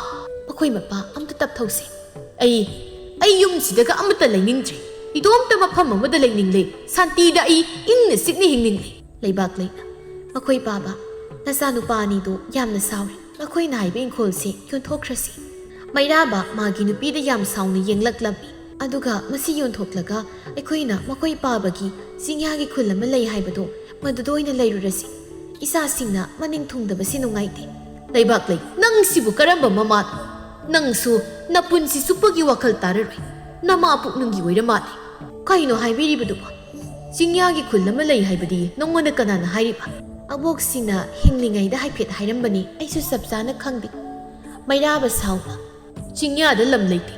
ꯃꯈꯣꯏ ꯃꯄꯥ ꯑꯝꯇ ꯇꯞꯊꯧꯁꯦ꯫ "ꯑꯩ, ꯑꯩ ꯌꯨꯝꯁꯤꯗꯒ ꯑꯃꯠꯇ ꯂꯩꯅꯤꯡꯗ꯭ꯔꯦ꯫ ꯏꯇꯣꯝꯇ ꯃꯐꯝ ꯑꯃꯗ ꯂꯩꯅꯤꯡꯂꯦ꯫ ꯁꯥꯟꯇꯤꯗ ꯑꯩ ꯏꯪꯅ ꯆꯤꯛꯅ ꯍꯤꯡꯅꯤꯡꯂꯦ꯫" ꯂꯩꯕꯥꯛꯂꯩꯅ ꯃꯈꯣꯏ ꯄꯥꯕ ꯅꯆꯥꯅꯨꯄꯥ ꯑꯅꯤꯗꯨ ꯌꯥꯝꯅ ꯁꯥꯎꯔꯦ꯫ ꯃꯈꯣꯏꯅ ꯍꯥꯏꯕ ꯏꯪꯈꯣꯜꯁꯤ ꯌꯣꯟꯊꯣꯛꯈ꯭ꯔꯁꯤ꯫ ꯃꯩꯔꯥꯕ ꯃꯥꯒꯤ ꯅꯨꯄꯤꯗ ꯌꯥꯝ ꯁꯥꯎꯅ ꯌꯦꯡꯂꯛꯂꯝꯃꯤ꯫ ꯑꯗꯨꯒ ꯃꯁꯤ ꯌꯣꯟꯊꯣꯛꯂꯒ ꯑꯩꯈꯣꯏꯅ ꯃꯈꯣꯏ ꯄꯥꯕꯒꯤ ꯆꯤꯡꯌꯥꯒꯤ ꯈꯨꯜ ꯑꯃ ꯂꯩ ꯍꯥꯏꯕꯗꯨ ꯃꯗꯨꯗ ꯑꯣꯏꯅ ꯂꯩꯔꯨꯔꯁꯤ꯫ ꯏꯆꯥꯁꯤꯡꯅ ꯃꯅꯤꯡ ꯊꯨꯡꯗꯕꯁꯤ ꯅꯨꯡꯉꯥꯏꯇꯦ꯫ ꯂꯩꯕꯥꯛꯂꯩ, ꯅꯪꯁꯤꯕꯨ ꯀꯔꯝꯕ ꯃꯃꯥꯅꯣ? ꯅꯪꯁꯨ ꯅꯄꯨꯟꯁꯤ ꯆꯨꯞꯄꯒꯤ ꯋꯥꯈꯜ ꯇꯥꯔꯔꯣꯏ꯫ ꯅꯃꯥ ꯄꯨꯛꯅꯨꯡꯒꯤ ꯑꯣꯏꯔ ꯃꯥꯜꯂꯦ꯫ ꯀꯩꯅꯣ ꯍꯥꯏꯕꯤꯔꯤꯕꯗꯨꯕꯣ? ꯆꯤꯡꯌꯥꯒꯤ ꯈꯨꯜ ꯑꯃ ꯂꯩ ꯍꯥꯏꯕꯗꯤ ꯅꯉꯣꯟꯗ ꯀꯅꯥꯅ ꯍꯥꯏꯔꯤꯕ? ꯑꯕꯣꯛꯁꯤꯡꯅ ꯍꯤꯡꯂꯤꯉꯩꯗ ꯍꯥꯏꯐꯦꯠ ꯍꯥꯏꯔꯝꯕꯅꯤ, ꯑꯩꯁꯨ ꯆꯞ ꯆꯥꯅ ꯈꯪꯗꯦ꯫ ꯃꯩꯔꯥꯕ ꯁꯥꯎꯅ, "ꯆꯤꯡꯌꯥꯗ ꯂꯝ ꯂꯩꯇꯦ,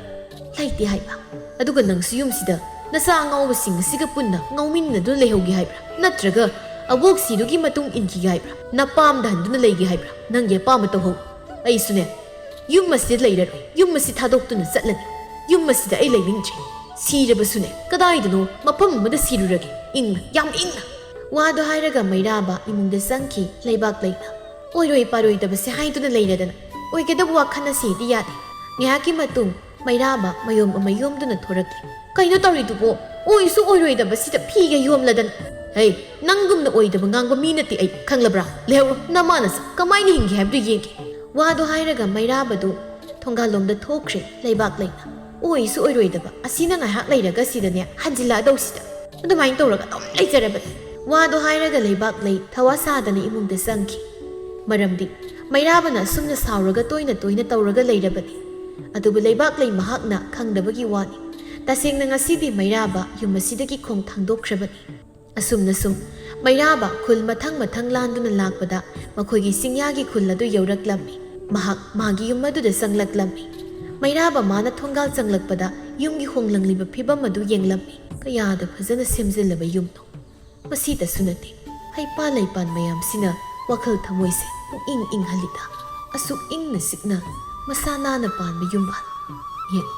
ꯂꯩꯇꯦ ꯍꯥꯏꯕ꯫ ꯑꯗꯨꯒ ꯅꯪꯁꯨ ꯌꯨꯝꯁꯤꯗ ꯅꯆꯥ ꯑꯉꯥꯎꯕꯁꯤꯡ ꯑꯁꯤꯒ ꯄꯨꯟꯅ ꯉꯥꯎꯃꯤꯟꯅꯗꯨꯅ ꯂꯩꯍꯧꯒꯦ ꯍꯥꯏꯕ꯭ꯔꯥ? ꯅꯠꯇ꯭ꯔꯒ ꯑꯕꯣꯛꯁꯤꯗꯨꯒꯤ ꯃꯇꯨꯡ ꯏꯟꯈꯤꯒꯦ ꯍꯥꯏꯕ꯭ꯔꯥ? ꯅꯄꯥꯝꯗ ꯍꯟꯗꯨꯅ ꯂꯩꯒꯦ ꯍꯥꯏꯕ꯭ꯔꯥ? ꯅꯪꯒꯤ ꯑꯄꯥꯝꯕ ꯇꯧꯍꯧ꯫ ꯑꯩꯁꯨꯅꯦ, ꯌꯨꯝ ꯑꯁꯤꯗ ꯂꯩꯔꯔꯣꯏ꯫ ꯌꯨꯝ ꯑꯁꯤ ꯊꯥꯗꯣꯛꯇꯨꯅ ꯆꯠꯂꯅꯤ꯫ ꯌꯨꯝ ꯑꯁꯤꯗ ꯑꯩ ꯂꯩꯅꯤꯡꯗ꯭ꯔꯦ꯫ ꯁꯤꯔꯕꯁꯨꯅꯦ, ꯀꯗꯥꯏꯗꯅꯣ ꯃꯐꯝ ꯑꯃꯗ ꯁꯤꯔꯨꯔꯒꯦ, ꯏꯪꯅ, ꯌꯥꯝ ꯏꯪꯅ꯫" ꯋꯥꯗꯣ ꯍꯥꯏꯔꯒ ꯃꯩꯔꯥꯕ ꯏꯃꯨꯡꯗ ꯆꯪꯈꯤ꯫ ꯂꯩꯕꯥꯛꯂꯩꯅ, "ꯑꯣꯏꯔꯣꯏ ꯄꯥꯔꯣꯏꯗꯕꯁꯦ ꯍꯥꯏꯗꯨꯅ ꯂꯩꯔꯗꯅ ꯑꯣꯏꯒꯗꯕ ꯋꯥꯈꯜ ꯑꯁꯤꯗꯤ ꯌꯥꯗꯦ꯫" ꯉꯥꯏꯍꯥꯛꯀꯤ ꯃꯇꯨꯡ ꯃꯩꯔꯥꯕ ꯃꯌꯣꯝ ꯑꯃ ꯌꯣꯝꯗꯨꯅ ꯊꯣꯔꯛꯂꯦ꯫ "ꯀꯩꯅꯣ ꯇꯧꯔꯤꯗꯨꯕꯣ? ꯑꯣꯏꯁꯨ ꯑꯣꯏꯔꯣꯏꯗꯕꯁꯤꯗ ꯐꯤꯒ ꯌꯣꯝꯂꯗꯅ꯫ ꯍꯩ, ꯅꯪꯒꯨꯝꯅ ꯑꯣꯏꯗꯕ ꯉꯥꯡꯕ ꯃꯤ ꯅꯠꯇꯦ ꯑꯩ, ꯈꯪꯂꯕ꯭ꯔꯥ? ꯂꯩꯍꯧꯔꯣ, ꯅꯃꯥꯅ ꯁꯛ ꯀꯃꯥꯏꯅ ꯍꯤꯡꯒꯦ ꯍꯥꯏꯕꯗꯨ ꯌꯦꯡꯒꯦ꯫" ꯋꯥꯗꯣ ꯍꯥꯏꯔꯒ ꯃꯩꯔꯥꯕꯗꯨ ꯊꯣꯡꯒꯥꯜꯂꯣꯝꯗ ꯊꯣꯛꯈ꯭ꯔꯦ꯫ ꯂꯩꯕꯥꯛꯂꯩꯅ, "ꯑꯣꯏꯁꯨ ꯑꯣꯏꯔꯣꯏꯗꯕ ꯑꯁꯤꯅ ꯉꯥꯏꯍꯥꯛ ꯂꯩꯔꯒ ꯁꯤꯗꯅꯦ ꯍꯟꯖꯤꯜꯂꯛꯑꯗꯧꯁꯤꯗ꯫ ꯑꯗꯨꯃꯥꯏꯅ ꯇꯧꯔꯒ ꯑꯗꯨꯝ ꯂꯩꯖꯔꯕꯅꯤ꯫" ꯋꯥꯗꯣ ꯍꯥꯏꯔꯒ ꯂꯩꯕꯥꯛꯂꯩ ꯊꯋꯥ ꯁꯥꯗꯅ ꯏꯃꯨꯡꯗ ꯆꯪꯈꯤ꯫ ꯃꯔꯝꯗꯤ ꯃꯩꯔꯥꯕꯅ ꯑꯁꯨꯝꯅ ꯁꯥꯎꯔꯒ ꯇꯣꯏꯅ ꯇꯣꯏꯅ ꯇꯧꯔꯒ ꯂꯩꯔꯕꯅꯤ꯫ ꯑꯗꯨꯕꯨ ꯂꯩꯕꯥꯛꯂꯩ ꯃꯍꯥꯛꯅ ꯈꯪꯗꯕꯒꯤ ꯋꯥꯅꯤ꯫ ꯇꯁꯦꯡꯅ ꯉꯁꯤꯗꯤ ꯃꯩꯔꯥꯕ ꯌꯨꯝ ꯑꯁꯤꯗꯒꯤ ꯈꯣꯡ ꯊꯥꯡꯗꯣꯛꯈ꯭ꯔꯕꯅꯤ꯫ ꯑꯁꯨꯝꯅ ꯁꯨꯝ ꯃꯩꯔꯥꯕ ꯈꯨꯜ ꯃꯊꯪ ꯃꯊꯪ ꯂꯥꯟꯗꯨꯅ ꯂꯥꯛꯄꯗ ꯃꯈꯣꯏꯒꯤ ꯆꯤꯡꯌꯥꯒꯤ ꯈꯨꯜ ꯑꯗꯨ ꯌꯧꯔꯛꯂꯝꯃꯤ꯫ ꯃꯍꯥꯛ ꯃꯥꯒꯤ ꯌꯨꯝ ꯑꯗꯨꯗ ꯆꯪꯂꯛꯂꯝꯃꯤ꯫ ꯃꯩꯔꯥꯕ ꯃꯥꯅ ꯊꯣꯡꯒꯥꯜ ꯆꯪꯂꯛꯄꯗ ꯌꯨꯝꯒꯤ ꯍꯣꯡꯂꯪꯂꯤꯕ ꯐꯤꯕꯝ ꯑꯗꯨ ꯌꯦꯡꯂꯝꯃꯤ꯫ ꯀꯌꯥꯗ ꯐꯖꯅ ꯁꯦꯝꯖꯤꯜꯂꯕ ꯌꯨꯝꯅꯣ! ꯃꯁꯤꯇꯁꯨ ꯅꯠꯇꯦ, ꯍꯩꯄꯥꯜ ꯂꯩꯄꯥꯜ ꯃꯌꯥꯝꯁꯤꯅ ꯋꯥꯈꯜ ꯊꯃꯣꯏꯁꯦ ꯄꯨꯛꯏꯪ ꯏꯪꯍꯜꯂꯤꯗ꯫ ꯑꯁꯨꯛ ꯏꯪꯅ ꯆꯤꯛꯅ ꯃꯁꯥ ꯅꯥꯟꯅ ꯄꯥꯟꯕ ꯌꯨꯝꯕꯥꯟ꯫ ꯌꯦꯡꯉꯨ,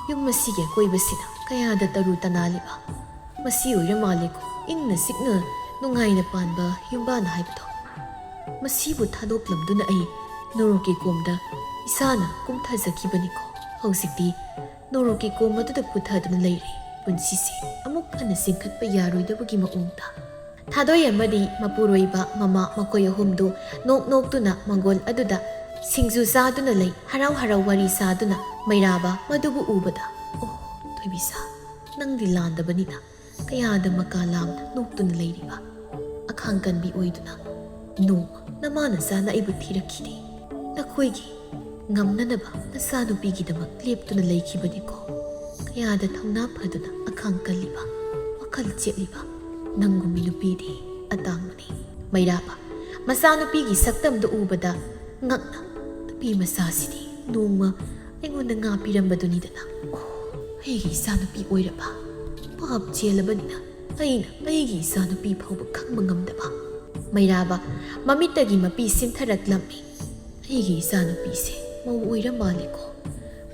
ꯌꯨꯝ ꯑꯁꯤꯒꯤ ꯑꯀꯣꯏꯕꯁꯤꯅ ꯀꯌꯥꯗ ꯇꯔꯨ ꯇꯅꯥꯜꯂꯤꯕ꯫ ꯃꯁꯤ ꯑꯣꯏꯔ ꯃꯥꯜꯂꯦꯀꯣ ꯏꯪꯅ ꯆꯤꯛꯅ ꯅꯨꯡꯉꯥꯏꯅ ꯄꯥꯟꯕ ꯌꯨꯝꯕꯥꯟ ꯍꯥꯏꯕꯗꯣ꯫ ꯃꯁꯤꯕꯨ ꯊꯥꯗꯣꯛꯂꯝꯗꯨꯅ ꯑꯩ ꯅꯣꯔꯣꯛꯀꯤ ꯀꯣꯝꯗ ꯏꯁꯥꯅ ꯀꯨꯝꯊꯖꯈꯤꯕꯅꯤꯀꯣ꯫ ꯍꯧꯖꯤꯛꯇꯤ ꯅꯣꯔꯣꯛꯀꯤ ꯀꯣꯝ ꯑꯗꯨꯗ ꯄꯨꯊꯗꯨꯅ ꯂꯩꯔꯦ꯫ ꯄꯨꯟꯁꯤꯁꯦ ꯑꯃꯨꯛ ꯍꯟꯅ ꯆꯤꯡꯈꯠꯄ ꯌꯥꯔꯣꯏꯗꯕꯒꯤ ꯃꯑꯣꯡꯗ꯫ ꯊꯥꯗꯣꯏ ꯑꯃꯗꯤ ꯃꯄꯨꯔꯣꯏꯕ ꯃꯃꯥ ꯃꯈꯣꯏ ꯑꯍꯨꯝꯗꯨ ꯅꯣꯛ ꯅꯣꯛꯇꯨꯅ ꯃꯪꯒꯣꯜ ꯑꯗꯨꯗ ꯁꯤꯡꯖꯨ ꯆꯥꯗꯨꯅ ꯂꯩ꯫ ꯍꯔꯥꯎ ꯍꯔꯥꯎ ꯋꯥꯔꯤ ꯁꯥꯗꯨꯅ ꯃꯩꯔꯥꯕ ꯃꯗꯨꯕꯨ ꯎꯕꯗ, "ꯑꯣ, ꯊꯣꯏꯕꯤꯁꯥ, ꯅꯪꯗꯤ ꯂꯥꯟꯗꯕꯅꯤꯅ ꯀꯌꯥꯗ ꯃꯀꯥ ꯂꯥꯝꯅ ꯅꯣꯛꯇꯨꯅ ꯂꯩꯔꯤꯕ?" ꯑꯈꯥꯡ ꯀꯟꯕꯤ ꯑꯣꯏꯗꯨꯅ, "ꯅꯣꯡꯃ ꯅꯃꯥ ꯅꯆꯥꯅ ꯑꯩꯕꯨ ꯊꯤꯔꯛꯈꯤꯗꯦ꯫ ꯅꯈꯣꯏꯒꯤ ꯉꯝꯅꯅꯕ ꯅꯆꯥꯅꯨꯄꯤꯒꯤꯗꯃꯛ ꯂꯦꯞꯇꯨꯅ ꯂꯩꯈꯤꯕꯅꯤꯀꯣ꯫ ꯀꯌꯥꯗ ꯊꯧꯅꯥ ꯐꯗꯨꯅ ꯑꯈꯥꯡ ꯀꯜꯂꯤꯕ, ꯋꯥꯈꯜ ꯆꯦꯠꯂꯤꯕ ꯅꯪꯒꯨꯝꯕꯤ ꯅꯨꯄꯤꯗꯤ ꯑꯇꯥꯡꯕꯅꯤ꯫" ꯃꯩꯔꯥꯕ ꯃꯆꯥꯅꯨꯄꯤꯒꯤ ꯁꯛꯇꯝꯗꯨ ꯎꯕꯗ ꯉꯛꯅ, "ꯅꯨꯄꯤ ꯃꯆꯥꯁꯤꯗꯤ ꯅꯣꯡꯃ ꯑꯩꯉꯣꯟꯗ ꯉꯥ ꯄꯤꯔꯝꯕꯗꯨꯅꯤꯗꯅ꯫ ꯑꯣ, ꯑꯩꯒꯤ ꯏꯆꯥꯅꯨꯄꯤ ꯑꯣꯏꯔꯕ? ꯄꯥꯞ ꯆꯦꯜꯂꯕꯅꯤꯅ ꯑꯩꯅ ꯑꯩꯒꯤ ꯏꯆꯥꯅꯨꯄꯤ ꯐꯥꯎꯕ ꯈꯪꯕ ꯉꯝꯗꯕ꯫" ꯃꯩꯔꯥꯕ ꯃꯃꯤꯠꯇꯒꯤ ꯃꯄꯤ ꯁꯤꯟꯊꯔꯛꯂꯝꯃꯤ꯫ "ꯑꯩꯒꯤ ꯏꯆꯥꯅꯨꯄꯤꯁꯦ ꯃꯧ ꯑꯣꯏꯔ ꯃꯥꯜꯂꯦꯀꯣ꯫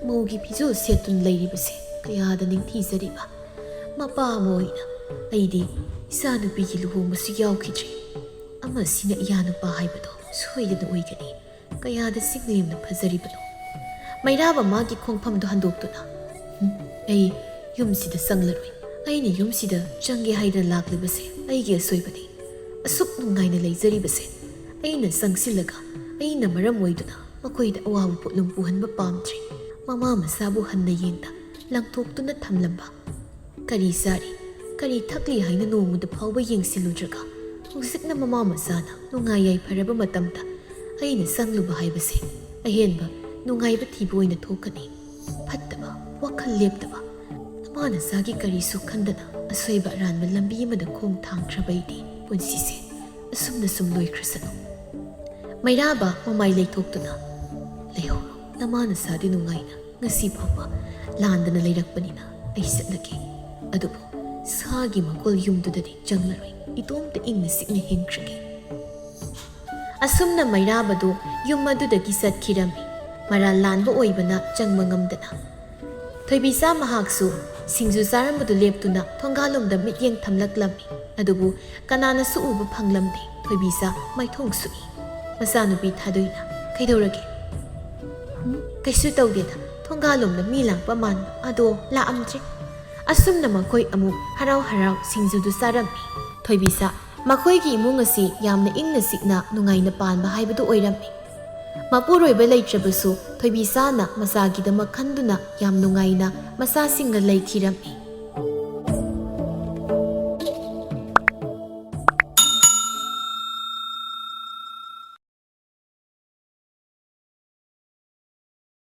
ꯃꯧꯒꯤ ꯐꯤꯖꯣꯜ ꯁꯦꯠꯇꯨꯅ ꯂꯩꯔꯤꯕꯁꯦ ꯀꯌꯥꯗ ꯅꯤꯡꯊꯤꯖꯔꯤꯕ꯫ ꯃꯄꯥ ꯑꯃ ꯑꯣꯏꯅ ꯑꯩꯗꯤ ꯏꯆꯥꯅꯨꯄꯤꯒꯤ ꯂꯨꯍꯣꯡꯕꯁꯨ ꯌꯥꯎꯈꯤꯗ꯭ꯔꯤ꯫ ꯑꯃꯁꯤꯅ ꯏꯌꯥꯅꯨꯄꯥ ꯍꯥꯏꯕꯗꯣ ꯁꯣꯏꯗꯅ ꯑꯣꯏꯒꯅꯤ꯫ ꯀꯌꯥꯗ ꯆꯤꯡꯂꯦꯝꯅ ꯐꯖꯔꯤꯕꯅꯣ!" ꯃꯩꯔꯥꯕ ꯃꯥꯒꯤ ꯈꯣꯡꯐꯝꯗꯨ ꯍꯟꯗꯣꯛꯇꯨꯅ, "ꯎꯝ, ꯑꯩ ꯌꯨꯝꯁꯤꯗ ꯆꯪꯂꯔꯣꯏ꯫ ꯑꯩꯅ ꯌꯨꯝꯁꯤꯗ ꯆꯪꯒꯦ ꯍꯥꯏꯗꯅ ꯂꯥꯛꯂꯤꯕꯁꯦ ꯑꯩꯒꯤ ꯑꯁꯣꯏꯕꯅꯤ꯫ ꯑꯁꯨꯛ ꯅꯨꯡꯉꯥꯏꯅ ꯂꯩꯖꯔꯤꯕꯁꯦ ꯑꯩꯅ ꯆꯪꯁꯤꯜꯂꯒ ꯑꯩꯅ ꯃꯔꯝ ꯑꯣꯏꯗꯨꯅ ꯃꯈꯣꯏꯗ ꯑꯋꯥꯕ ꯄꯣꯠꯂꯨꯝ ꯄꯨꯍꯟꯕ ꯄꯥꯝꯗ꯭ꯔꯦ꯫" ꯃꯃꯥ ꯃꯆꯥꯕꯨ ꯍꯟꯅ ꯌꯦꯡꯗ ꯂꯪꯊꯣꯛꯇꯨꯅ ꯊꯝꯂꯝꯕ꯫ ꯀꯔꯤ ꯆꯥꯔꯤ, ꯀꯔꯤ ꯊꯛꯂꯤ ꯍꯥꯏꯅ ꯅꯣꯡꯃꯗ ꯐꯥꯎꯕ ꯌꯦꯡꯁꯤꯜꯂꯨꯗ꯭ꯔꯒ, ꯍꯧꯖꯤꯛꯅ ꯃꯃꯥ ꯃꯆꯥꯅ ꯅꯨꯡꯉꯥꯏ ꯌꯥꯏꯐꯔꯕ ꯃꯇꯝꯗ ꯑꯩꯅ ꯆꯪꯂꯨꯕ ꯍꯥꯏꯕꯁꯦ ꯑꯍꯦꯟꯕ ꯅꯨꯡꯉꯥꯏꯕ ꯊꯤꯕ ꯑꯣꯏꯅ ꯊꯣꯛꯀꯅꯤ꯫ ꯐꯠꯇꯕ ꯋꯥꯈꯜ ꯂꯦꯞꯇꯕ, ꯅꯃꯥ ꯅꯆꯥꯒꯤ ꯀꯔꯤꯁꯨ ꯈꯟꯗꯅ ꯑꯁꯣꯏꯕ ꯑꯔꯥꯟꯕ ꯂꯝꯕꯤ ꯑꯃꯗ ꯈꯣꯡ ꯊꯥꯡꯈ꯭ꯔꯕ ꯑꯩꯗꯤ ꯄꯨꯟꯁꯤꯁꯦ ꯑꯁꯨꯝꯅ ꯁꯨꯝ ꯂꯣꯏꯈ꯭ꯔꯁꯅꯨ꯫ ꯃꯩꯔꯥꯕ ꯃꯃꯥꯏ ꯂꯩꯊꯣꯛꯇꯨꯅ, "ꯂꯩꯍꯧꯔꯣ, ꯅꯃꯥ ꯅꯁꯥꯗꯤ ꯅꯨꯡꯉꯥꯏꯅ ꯉꯁꯤ ꯐꯥꯎꯕ ꯂꯥꯟꯗꯅ ꯂꯩꯔꯛꯄꯅꯤꯅ ꯑꯩ ꯆꯠꯂꯒꯦ꯫ ꯑꯗꯨꯕꯨ ꯁꯥꯒꯤ ꯃꯀꯣꯜ ꯌꯨꯝꯗꯨꯗꯗꯤ ꯆꯪꯂꯔꯣꯏ, ꯏꯇꯣꯝꯇ ꯏꯪꯅ ꯆꯤꯛꯅ ꯍꯤꯡꯈ꯭ꯔꯒꯦ"꯫ ꯑꯁꯨꯝꯅ ꯃꯩꯔꯥꯕꯗꯨ ꯌꯨꯝ ꯑꯗꯨꯗꯒꯤ ꯆꯠꯈꯤꯔꯝꯃꯤ, ꯃꯔꯥꯜ ꯂꯥꯟꯕ ꯑꯣꯏꯕꯅ ꯆꯪꯕ ꯉꯝꯗꯅ꯫ ꯊꯣꯏꯕꯤꯆꯥ ꯃꯍꯥꯛꯁꯨ ꯁꯤꯡꯖꯨ ꯆꯥꯔꯝꯕꯗꯨ ꯂꯦꯞꯇꯨꯅ ꯊꯣꯡꯒꯥꯜꯂꯣꯝꯗ ꯃꯤꯠꯌꯦꯡ ꯊꯝꯂꯛꯂꯝꯃꯤ꯫ ꯑꯗꯨꯕꯨ ꯀꯅꯥꯅꯁꯨ ꯎꯕ ꯐꯪꯂꯝꯗꯦ꯫ ꯊꯣꯏꯕꯤꯆꯥ ꯃꯥꯏꯊꯣꯡ ꯁꯨꯛꯏ꯫ ꯃꯆꯥꯅꯨꯄꯤ ꯊꯥꯗꯣꯏꯅ, "ꯀꯩꯗꯧꯔꯒꯦ? ꯎꯝ, ꯀꯩꯁꯨ ꯇꯧꯗꯦꯗ, ꯊꯣꯡꯒꯥꯜꯂꯣꯝꯗ ꯃꯤ ꯂꯥꯛꯄ ꯃꯥꯟꯕ, ꯑꯗꯣ ꯂꯥꯛꯑꯝꯗ꯭ꯔꯦ"꯫ ꯑꯁꯨꯝꯅ ꯃꯈꯣꯏ ꯑꯃꯨꯛ ꯍꯔꯥꯎ ꯍꯔꯥꯎ ꯁꯤꯡꯖꯨꯗꯨ ꯆꯥꯔꯝꯃꯤ꯫ ꯊꯣꯏꯕꯤꯆꯥ ꯃꯈꯣꯏꯒꯤ ꯏꯃꯨꯡ ꯑꯁꯤ ꯌꯥꯝꯅ ꯏꯪꯅ ꯆꯤꯛꯅ ꯅꯨꯡꯉꯥꯏꯅ ꯄꯥꯟꯕ ꯍꯥꯏꯕꯗꯨ ꯑꯣꯏꯔꯝꯃꯤ꯫ ꯃꯄꯨꯔꯣꯏꯕ ꯂꯩꯇ꯭ꯔꯕꯁꯨ ꯊꯣꯏꯕꯤꯆꯥꯅ ꯃꯆꯥꯒꯤꯗꯃꯛ ꯈꯟꯗꯨꯅ ꯌꯥꯝ ꯅꯨꯡꯉꯥꯏꯅ ꯃꯆꯥꯁꯤꯡꯒ ꯂꯩꯈꯤꯔꯝꯃꯤ꯫